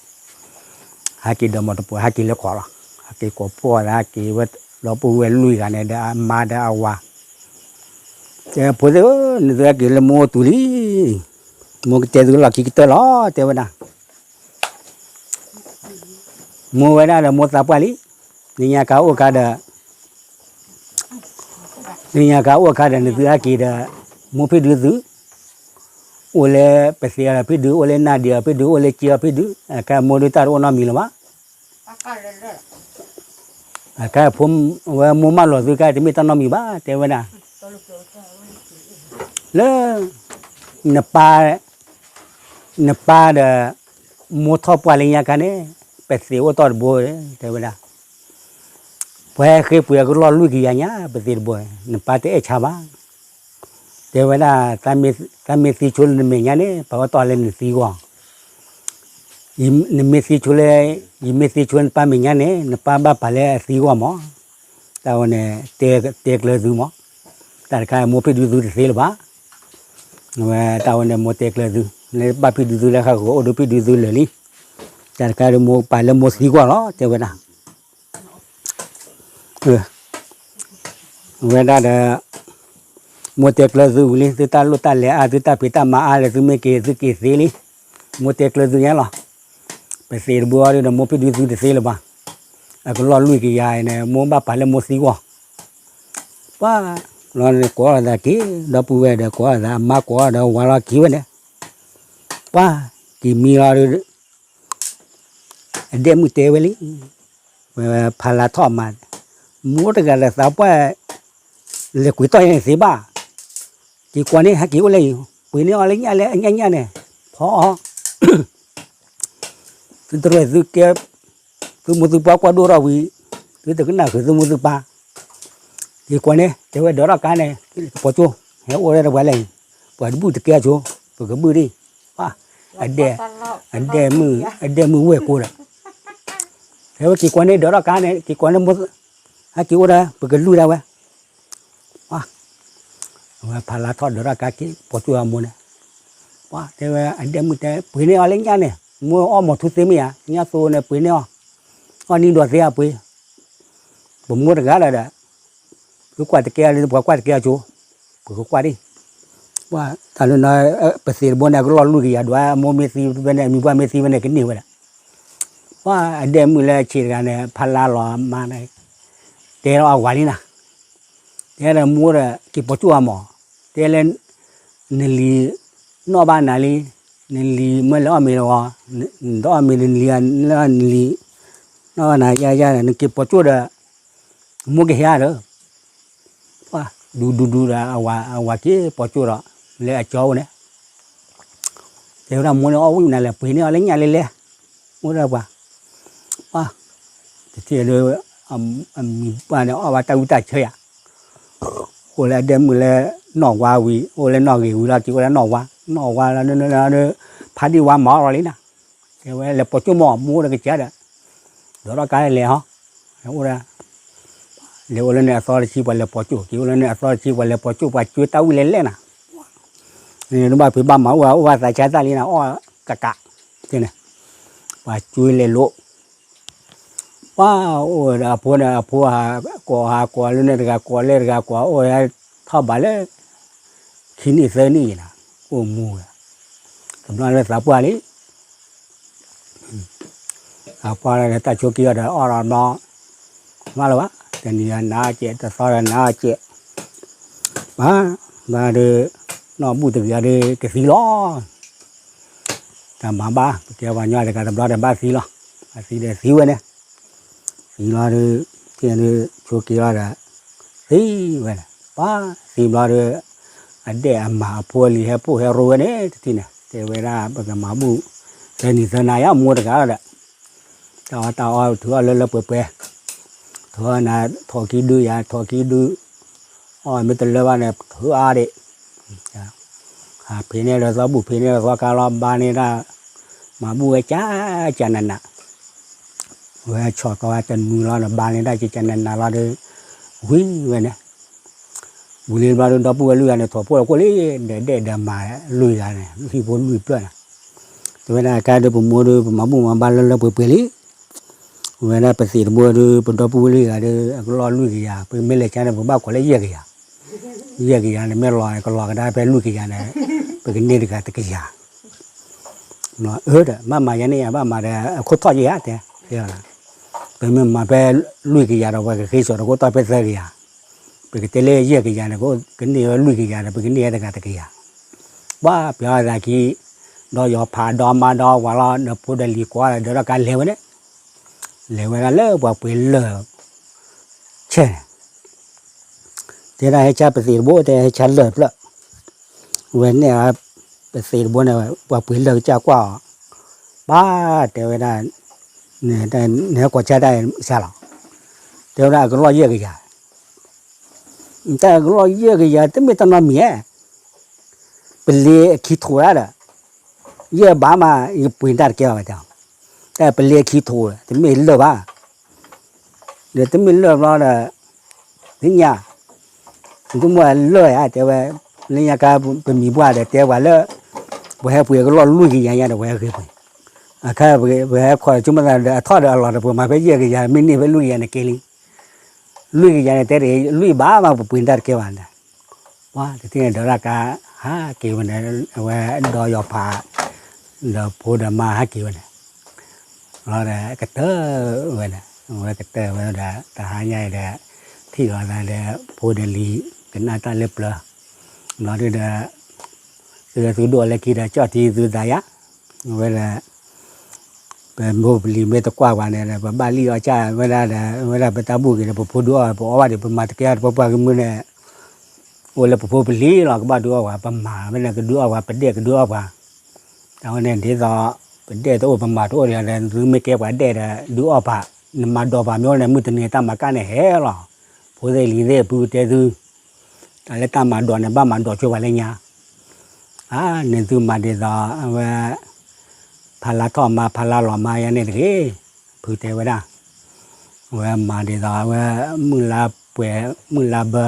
ဟဲက့ၤဒီးမီတပိၤ ဟဲက့ၤလၢခီၣ်လီၤ, ဟဲက့ၤကိးဖှီၣ်သး ဟဲက့ၤဝဲဒီပုၢ်ဝဲၢ်လွံၢ်ဂၤန့ၣ်ဒီးအမါဒီးအဝၤ, တဲဖိသ့ၣ်ဧၢ နသုဟဲက့ၤလၢမိၢ်အိၣ်တုၤလံ, မိၢ်ကတဲသုလီၢ်ခံကတၢၢ်လီၤ တဲဝဲဒၣ် မိၢ်ဝဲဒၣ်ဒီးမိၢ်သးပှၢ်လံ, လၢညါခါအိၣ်ခါဒီး လၢညါခါအိၣ်ခါဒီး နသုဟဲက့ၤဒီး မိၢ်ဖံးဒုသု, အိၣ်လၢပသ့အီၤဖံးဒု အိၣ်လၢနၢ်ဒံးအီၤဖံးဒု အိၣ်လၢစ့အီၤဖံးဒု, အခါမိၢ်ဒုတၢ်တအိၣ်နီတမံၤလၢၤဘၣ်, အခါဖိဝဲမိၢ်မၢလီၤသုခါ တမ့ၢ်တၢ်နီတမံၤဘၣ် တဲဝဲဒၣ် လၢ နပၢ် နပၢ်ဒီး မိၢ်ထီၣ်ပှၢ်လၢညါခါန့ၣ် ပသ့အိၣ်တီၢ်တဘိ တဲဝဲဒၣ်, ပှၤဟဲဃ့ပှ့ၤအကလီၢ်လွံၢ်ကယၤညါ ပသ့တဘိ, နပၢ်တအဲၣ်ဆါဘၣ်, တဲဝဲဒၣ်, သးမ့ၢ်သံဆိလၢနမဲာ်ညါန့ၣ် ပှၤအိၣ်တီၢ်လၢနသံဂီၢ်, နမ့ၢ်သံဆိလၢ ယမ့ၢ်သံဆိလၢနပၢ်မဲာ်ညါန့ၣ် နပၢ်ဘၣ်ပာ်လၢအသံဂီၢ်မး, တၢ်ဝဲန့ၣ် တဲကျၢၤသုမး, တၢ်တခါမိၢ်ဖံးဒုသုတသ့လၢၤဘၣ်, ဝဲတၢ်ဝဲန့ၣ်မိၢ်တဲကျၢၤသု, လၢဘၣ်ဖံးဒုသုလၢဟးဂီၤအိၣ်ဒီးဖံးဒုသုလၢာ်လံ, တၢ်တခါဒီးမိၢ်ပာ်လၢမိၢ်သံဂီၢ်လီၤ တဲဝဲဒၣ် ဝဲဒၣ်ဒီး မိၢ်တဲကျၢၤသုဝံၤလံ သုတၢ်လိၣ်တၢ်လဲၤအါ သုတၢ်ဖံးတၢ်မၤအါလၢသုမ့ၢ်က့ၤ သုက့ၤသ့လံ, မိၢ်တဲကျၢၤသုညါလီၤ, ပသ့တဘိအီၤဒီးမိၢ်ဖံးဒုသုတသ့လၢၤဘၣ်, အကလီၢ်လွံၢ်ကယၤအံၤန့ၣ် မိၢ်ဘၣ်ပာ်လၢမိၢ်သံဂီၢ်, ပှၤ လီၤန့ၣ်ကိးအီၤသးက့ၤ ဒီပုၢ်ဝဲၢ်ဒီးကိးအီၤသး အမါကိးအီၤဒီးဝၤလီၤက့ၤဝဲန့ၣ်, ပှၤ က့ၤမံလီၤဒီး အဒဲၣ်မုၣ်တဲဝဲလံ, ဝဲဖးလါထီၣ်အမါ, မိၢ်တဂၤဒီးသးပှၢ် လဲၤကွံာ်တီၢ်ယဲန့ၣ်သ့ဘၣ်, က့ၤကွၢ်န့ၣ် ဟဲက့ၤအိၣ်လၢအံၤ, ပှ့ၤန့ၢ်အီၤလၢညၣ်လၢအညၣ်ညၣ်န့ၣ်, ဖီအီၤ သုတရဲၣ်သုကဲ, သုမိၢ်သုပၢ်ကွၢ်ဒိၣ်ထီၣ်ဝံၤ, သုတကနၣ်ဃုာ်သုမိၢ်သုပၢ်, က့ၤကွၢ်န့ၣ် တဲဝဲဒၣ်ထီၣ်ကါန့ၣ်, ကပီၤကၠိ, ဟဲအိၣ်ဝဲဒၣ်ပှၤလဲၣ်အံၤ, ပှၤတဘုၣ်တကဲအကၠိ, ပကဘုၣ်ဒံး, အဒဲၣ်, အဒဲၣ်မုၣ်, အဒဲၣ်မုၣ်ဝဲၢ်ကိးဒီး, တဲဝဲက့ၤကိးန့ၢ်ဒၢးထီၣ်ကါန့ၣ် က့ၤကိးန့ၢ်မိၢ်, ဟဲက့ၤအိၣ်ဒီး ပကလုၢ်ဒၣ်ဝဲ, အဝဲဖးလါထီၣ်ဒၢးထီၣ်ကါက့ၤပိာ်ကၠိအမိၢ်န့ၣ်, ပှၤတဲဝဲအဒဲၣ်မုၣ်တဲ ပှ့ၤန့ၢ်အီၤလၢညၣ်န့ၣ် မိၢ်အီၣ်မီၤထူသ့မ့ၢ်ဧါ ညၣ်သိန့ၣ် ပှ့ၤန့ၢ်အီၤ, အီၣ်နံၤဒိးသ့ဧါပှ့ၤ, ပမိၢ်တဂၤဒီးဒီး သုကွၢ်တကဲအီၤလၢပှၤကွၢ်တကဲအီၤကၠိ, ပကကွၢ်ဒံး, ပှၤတၢ်လၢနီၤ ပသ့ၣ်တဘိန့ၣ် အကလီၢ်လွံၢ်ကယၤဒွး အမိၢ်မ့ၢ်သံဖဲန့ၣ် အမံၤပှၢ်မ့ၢ်သံဖဲန့ၣ် ကန့ၢ်ဝဲဒၣ်, ပှၤအဒဲၣ်မုၣ်လၢဆံးတဂၤန့ၣ် ဖးလါလီၤမါန့ၣ်, တဲလီၤအဝၤလံနၤ, တဲဒီးမိၢ်ဒီး က့ၤပိာ်ကၠိအမိၢ်, တဲလၢ နလံၤ နီၣ်ဘၣ်နၤလံ, နလံၤမ့ၢ်လဲၤအီၣ်မ့ၤလီၤ, နတအီၣ်မ့ၤနလံၤ, နလံၤ နီၣ်ဘၣ်နၤယါယါဒီး နက့ၤပိာ်ကၠိဒီး မိၢ်ကဟဲဧါဒီး, ပှၤဒူဒူဒူဒီး အဝၤက့ၤပိာ်ကၠိဒီး လၢအကၠီအိၣ်န့ၣ်, တဲဝဲဒၣ်မိၢ်န့ၣ် အီၣ်ဝံၣ်နၤလဲၣ် ပှ့ၤန့ၢ်အီၤလၢညၣ်လဲၣ်လဲၣ်, အိၣ်ဒီးပှၤ, ပှၤ, တထံၣ်ဒီး အမံၤပှၢ်န့ၣ် အီၣ်ဘၣ်တၢ်ဝံၣ်တၢ်ဆၢယၤ အိၣ်လၢအဒဲၣ်မုၣ်လၢနီၢ်ဝါဝံၤ အိၣ်လၢနီၢ်ဂ့ၤဝံၤလီၤ က့ၤအိၣ်လၢနီၢ်ဝါ, နီၢ်ဝါလီၤ ဖးဒံၣ်ဝါမၤအီၣ်လီၤလံနၤ, တဲဝဲလဲၤပိာ်ကၠိမီၢ် မိၢ်ဒီးကစၢ်ဒီး, ဒိးထီၣ်ကါလဲၤဟီ, အိၣ်ဒၣ်, လဲၤအိၣ်လၢန့ၣ်အသီတဆံ ပှၤလဲၤပိာ်ကၠိ က့ၤအိၣ်လၢန့ၣ်အသီတဆံ ပှၤလဲၤပိာ်ကၠိ ပှၤကၠွ့တၢ်ဝံၣ်လဲၤလဲၣ်နၤ, နဘၣ်ဖံးဘၣ်မၤအိၣ် အိၣ်ဘၣ်သးဆါတၢ်လံနၤ အီၣ်ကကး, န့ၣ်, ပှၤကၠွ့လဲၤလိာ် ပှၤအိၣ်ဒီးအဖိန့ၣ် အဖိဟးကိးဟးကိးလၢန့ၣ်တဂၤကိးလၢတဂၤကိး အိၣ်ဝဲထီၣ်ဘးလၢ ခံနံၣ်သၢနံၣ်ယံၤနၤ, အိၣ်မူဝဲ, တဘျီလၢသးပှၢ်လံ, သးပှၢ်လၢတၢ်ဆိးက့အီၤဒီးအီၣ်ဒီးဘျီ, မၤလၢၤဘၣ်, တနံၤဒီးနါအီၣ်စဲး တသီဒီးနါအီၣ်စဲး, ဘၣ်, ဘၣ်ဒီး, နီၢ်ဘူၣ်တဂ့ၤဒီးကသံလီၤ တၢ်မၤဘၣ် ပကဲပှၤညီတဂၤတဘျီဒီးဘၣ်သံလီၤ, ဘၣ်သံဒီးသံဝဲန့ၣ်, သံလီၤဒီး, သံဒီးဆိးက့လီၤဒီး, သံဝဲန့ၣ် ပှၤသံဘျီဒီး, အဒဲၣ်အမါအဖိအလံၤဟဲပိာ်ဟဲရိဝဲန့ၣ် တထံၣ်န့ၣ် တဲဝဲဒၣ် ပကမၤဘူၣ်, သၢနံၤသၢနၤယါမိၢ်တဂၤလီၤဒီး, တၢ်အီၣ်တၢ်အီထုးအီၣ်လၢလၢပှဲၤပှဲၤ, ထုးအီၣ်နၤ ထိးခံဒုယၤ ထိးခံဒု, အီၣ်မ့ၢ်တလၢဘၣ်န့ၣ် ထုးအါဒံး ဟးဖံးန့ၢ်လၢသီဘူၣ် ဖံးန့ၢ်လၢသီခါလီၤ ဘါန့ၢ်ဒၣ်, မၤဘူၣ်ဝဲကၢ်ကၢ်နးနး, ဝဲဆီၣ်သီဝဲတနွံလီၤဒီး ဘါန့ၢ်ဒၣ်ကၢ်ကၢ်နးနးလီၤဒီး, ဝံၤဝဲန့ၣ်, ဝံၤလံဘျီဒီး ဒီပုၢ်ဝဲၢ်လွံၢ်ဂၤန့ၣ် ထိးဖိလီၤကိၣ်လံ, ဒီးဒဲၣ်ဒီးမါလွံၢ်ဂၤန့ၣ် ဟံၣ်ဖိလွံၢ်ဖျၢၣ်န့ၣ်, တဲဝဲဒၣ် ကါဒီးပမိၢ်ဒီး ပမၤဘူၣ်မၤဘါလၢလၢပှဲၤပှဲၤလံ ဝဲဒၣ်ပသ့ၣ်တဘိဒီး ပဒီပုၢ်ဝဲၢ်လွံၢ်ဂၤဒီး အကလီၢ်လွံၢ်ကယၤ ပမ့ၢ်လဲၤဆါန့ၣ် ပဘၣ်ကွၢ်လၢယဲၢ်ကယၤ, ယဲၢ်ကယၤန့ၣ် မ့ၢ်လီၤကလီၤကဒါဖဲလွံၢ်ကယၤန့ၣ်, ပကန့ၢ်တဂၤတကယၤ, အၢ ဒီး ဘၣ်မၤယၤန့ၣ်ယၤ ဘၣ်မၤဒီး အခိၣ်ထီၣ်ယဲၢ်ဧါတဲ, ပမ့ၢ်မၤဖဲလွံၢ်ကယၤဒီး ပှၤကဃ့စီၤတခိၣ်ထီၣ်ဖဲသၢကယၤ, ပကတဲလၢယဲၢ်ကယၤန့ၣ် ကန့ၢ်ဝဲလွံၢ်ကယၤဒီး ပကန့ၢ်ဝဲတဂၤတကယၤ, ပှၤပျီသးခံ ဒီးယီၤဖးဒီးမါဒီးဝၤလီၤ ဒီးဖိဒီးလံၤကွၢ်ဒီး ဒီးကါလဲၤဝဲန့ၣ်, လဲၤဝဲဒၣ်လၢပှၤပှ့ၤလၢၢ် ဆဲၣ်န့ၣ်, တဲဒၣ်ဟဲဆါပသ့ၣ်တဘိ တဲဟဲဆါလၢၢ်ဖျၢၣ်, ဝဲန့ၣ် ပသ့ၣ်တဘိန့ၣ် ပှၤပှ့ၤလၢၢ်ကစၢ်ကွၢ်အီၤ, ပၢ်တဲဝဲဒၣ်, နဟဲကွၢ်ဆါတၢ်ဆါလီၤ, တဲဝဲဒၣ်အကလီၢ်ယဲၢ်ကယၤ, တၢ်ကလီၢ်ယဲၢ်ကယၤ တမ့ၢ်တၢ်နီတမံၤဧါ, ပလ့ၤအခံထိးဒၣ်ဒီး ယဲၢ်ဘးမး ယပှ့ၤတၢ်တကဲဘၣ်တဲ, တၢ်ပလ့ၤအခံထိး တမ့ၢ်လၢၢ်ဘၣ်, ဒီးတမ့ၢ်လၢၢ်ဘျီဒီး, သ့ၣ်ညါ, တမ့ၢ်လၢၢ်ဧါ တဲဝဲ, လၢညါခါပမံၤပှၢ်ဒီးတဲပှၤလၢ, ပှၤဟဲပှ့ၤအကလီၢ်လွံၢ်ကယၤညါဒီးပှၤဟဲဂ့ၤပှ့ၤ, အခါပှၤဟဲခီၣ်ဆိကမိၣ်သးဒီးအထီၣ်ဒီးအလီၤဒီး ပှၤမၤဖဲယဲၢ်ကယၤ မ့ၢ်န့ၢ်ဖဲလွံၢ်ကယၤန့ၣ်က့လံ လွံၢ်ကယၤန့ၣ် တဲတဂ့ၤ လွံၢ်ဘးမး ပပှ့ၤတၢ်တကဲဘၣ်န့ၣ်, ပှၤတထံၣ်န့ၣ် ဒီးတၢ်ကါ ဟးက့ၤဝဲန့ၣ် အဝဲဒီးယီၤဖး ဒီးဖိဒီးမါဟးက့ၤဝဲန့ၣ်, လီၤဒီးကတၢၢ်ဝဲန့ၣ် အဝဲကတၢၢ်ဝဲဒီး တဟါညါအံၤဒီး ထံၣ်လီၤသးဒီး ဖိဒီးလံၤ ကနၣ်တၢ်လၢပျၢၤ, လီၤဒုဒီး သုသုဒိၣ်လၢခံဒီး ကၠီၣ်ထံသုသးယါ, အဝဲဒီး ပမိၢ်ပလံၤမ့ၢ်တကွၢ်ပှၤန့ၣ်ဒီး ပဘၣ်လံၣ်အီၣ်ကၢ်ဝဲဒၣ်ဒီး ဝဲဒၣ်ပတၢ်ဘူၣ်က့ၤဒီး ပဖိဒုးအီၣ် ပအီၣ်ဘၣ်ဒီး ပမၤတကဲအီၤတပှၢ်ပှၢ်ကမုၢ်န့ၣ်, အိၣ်လၢပဖိပလံၤလီၤ ကဘၣ်ဒုးအီၣ်ပှၤ ပမၤဝဲန့ၣ် ကဒုးအီၣ်ပှၤ ပဒဲၣ်ကဒုးအီၣ်ပှၤ, တၢ်ဝဲန့ၣ်ဒ်သိး ပဒဲၣ်တအိၣ်ပမၤတအိၣ်ဒီး သုမ့ၢ်ကဲပှၤဒဲၣ်ဒီး ဒုးအီၣ်ပှၤ, နမၤဒိးပှၤမ့ၢ်အိၣ်န့ၣ် မုၢ်တနံၤတၢ်မၤကၣ်န့ၣ်ဟဲလီၤ, ဖိသ့ၣ်လံၤသ့ၣ် ပုၢ်ကတဲသု တၢ်လၢတၢ်မၤဒိးန့ၣ် ဘၣ်မၤဒိးဆိပှၤလၢညါ, အါန့ၣ်သုမၤဒ်သိး အဝဲ ဖးလါထီၣ်မါ ဖးလါလီၤမါယါန့ၣ်တဂ့ၤ, ဖုတဲဝဲဒၣ် ဝဲမၤဒ်သိးဝဲ မုၢ်လါပှဲၤ မုၢ်လါဘၢ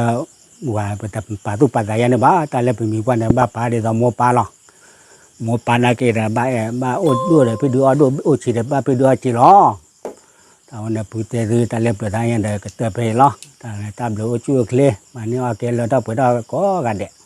ဝဲပတပာ်သူၣ်ပာ်သးယါန့ၣ်ဘၣ်, တၢ်လၢပမံၤပှၢ်န့ၣ် ဘၣ်ပာ်ဒ်သိးမိၢ်ပၢ်လီၤ. မိၢ်ပၢ်နာ်က့ဒီး ဘၣ်အဲၣ်ဘၣ်အိၣ်ဒိၣ်ဒီး ဖံးဒုးအီၣ်ဒိၣ် အိၣ်ဆံးဒီး ဘၣ်ဖံးဒုးအီၣ်ဆံးလီၤ. တၢ်ဝဲန့ၣ် ပူၤတဲသုတၢ်လၢပျၢၤတၢ်ညါဒီး ကတၢၢ်ဖဲအံၤလီၤ. တၢ်ဘျုးအိၣ်ဆူၣ်အိၣ်ချ့ မၤန့ၢ်အီၣ်ကဲလၢထီၣ်ပှဲၤထီၣ်ကိးဂၤဒဲး.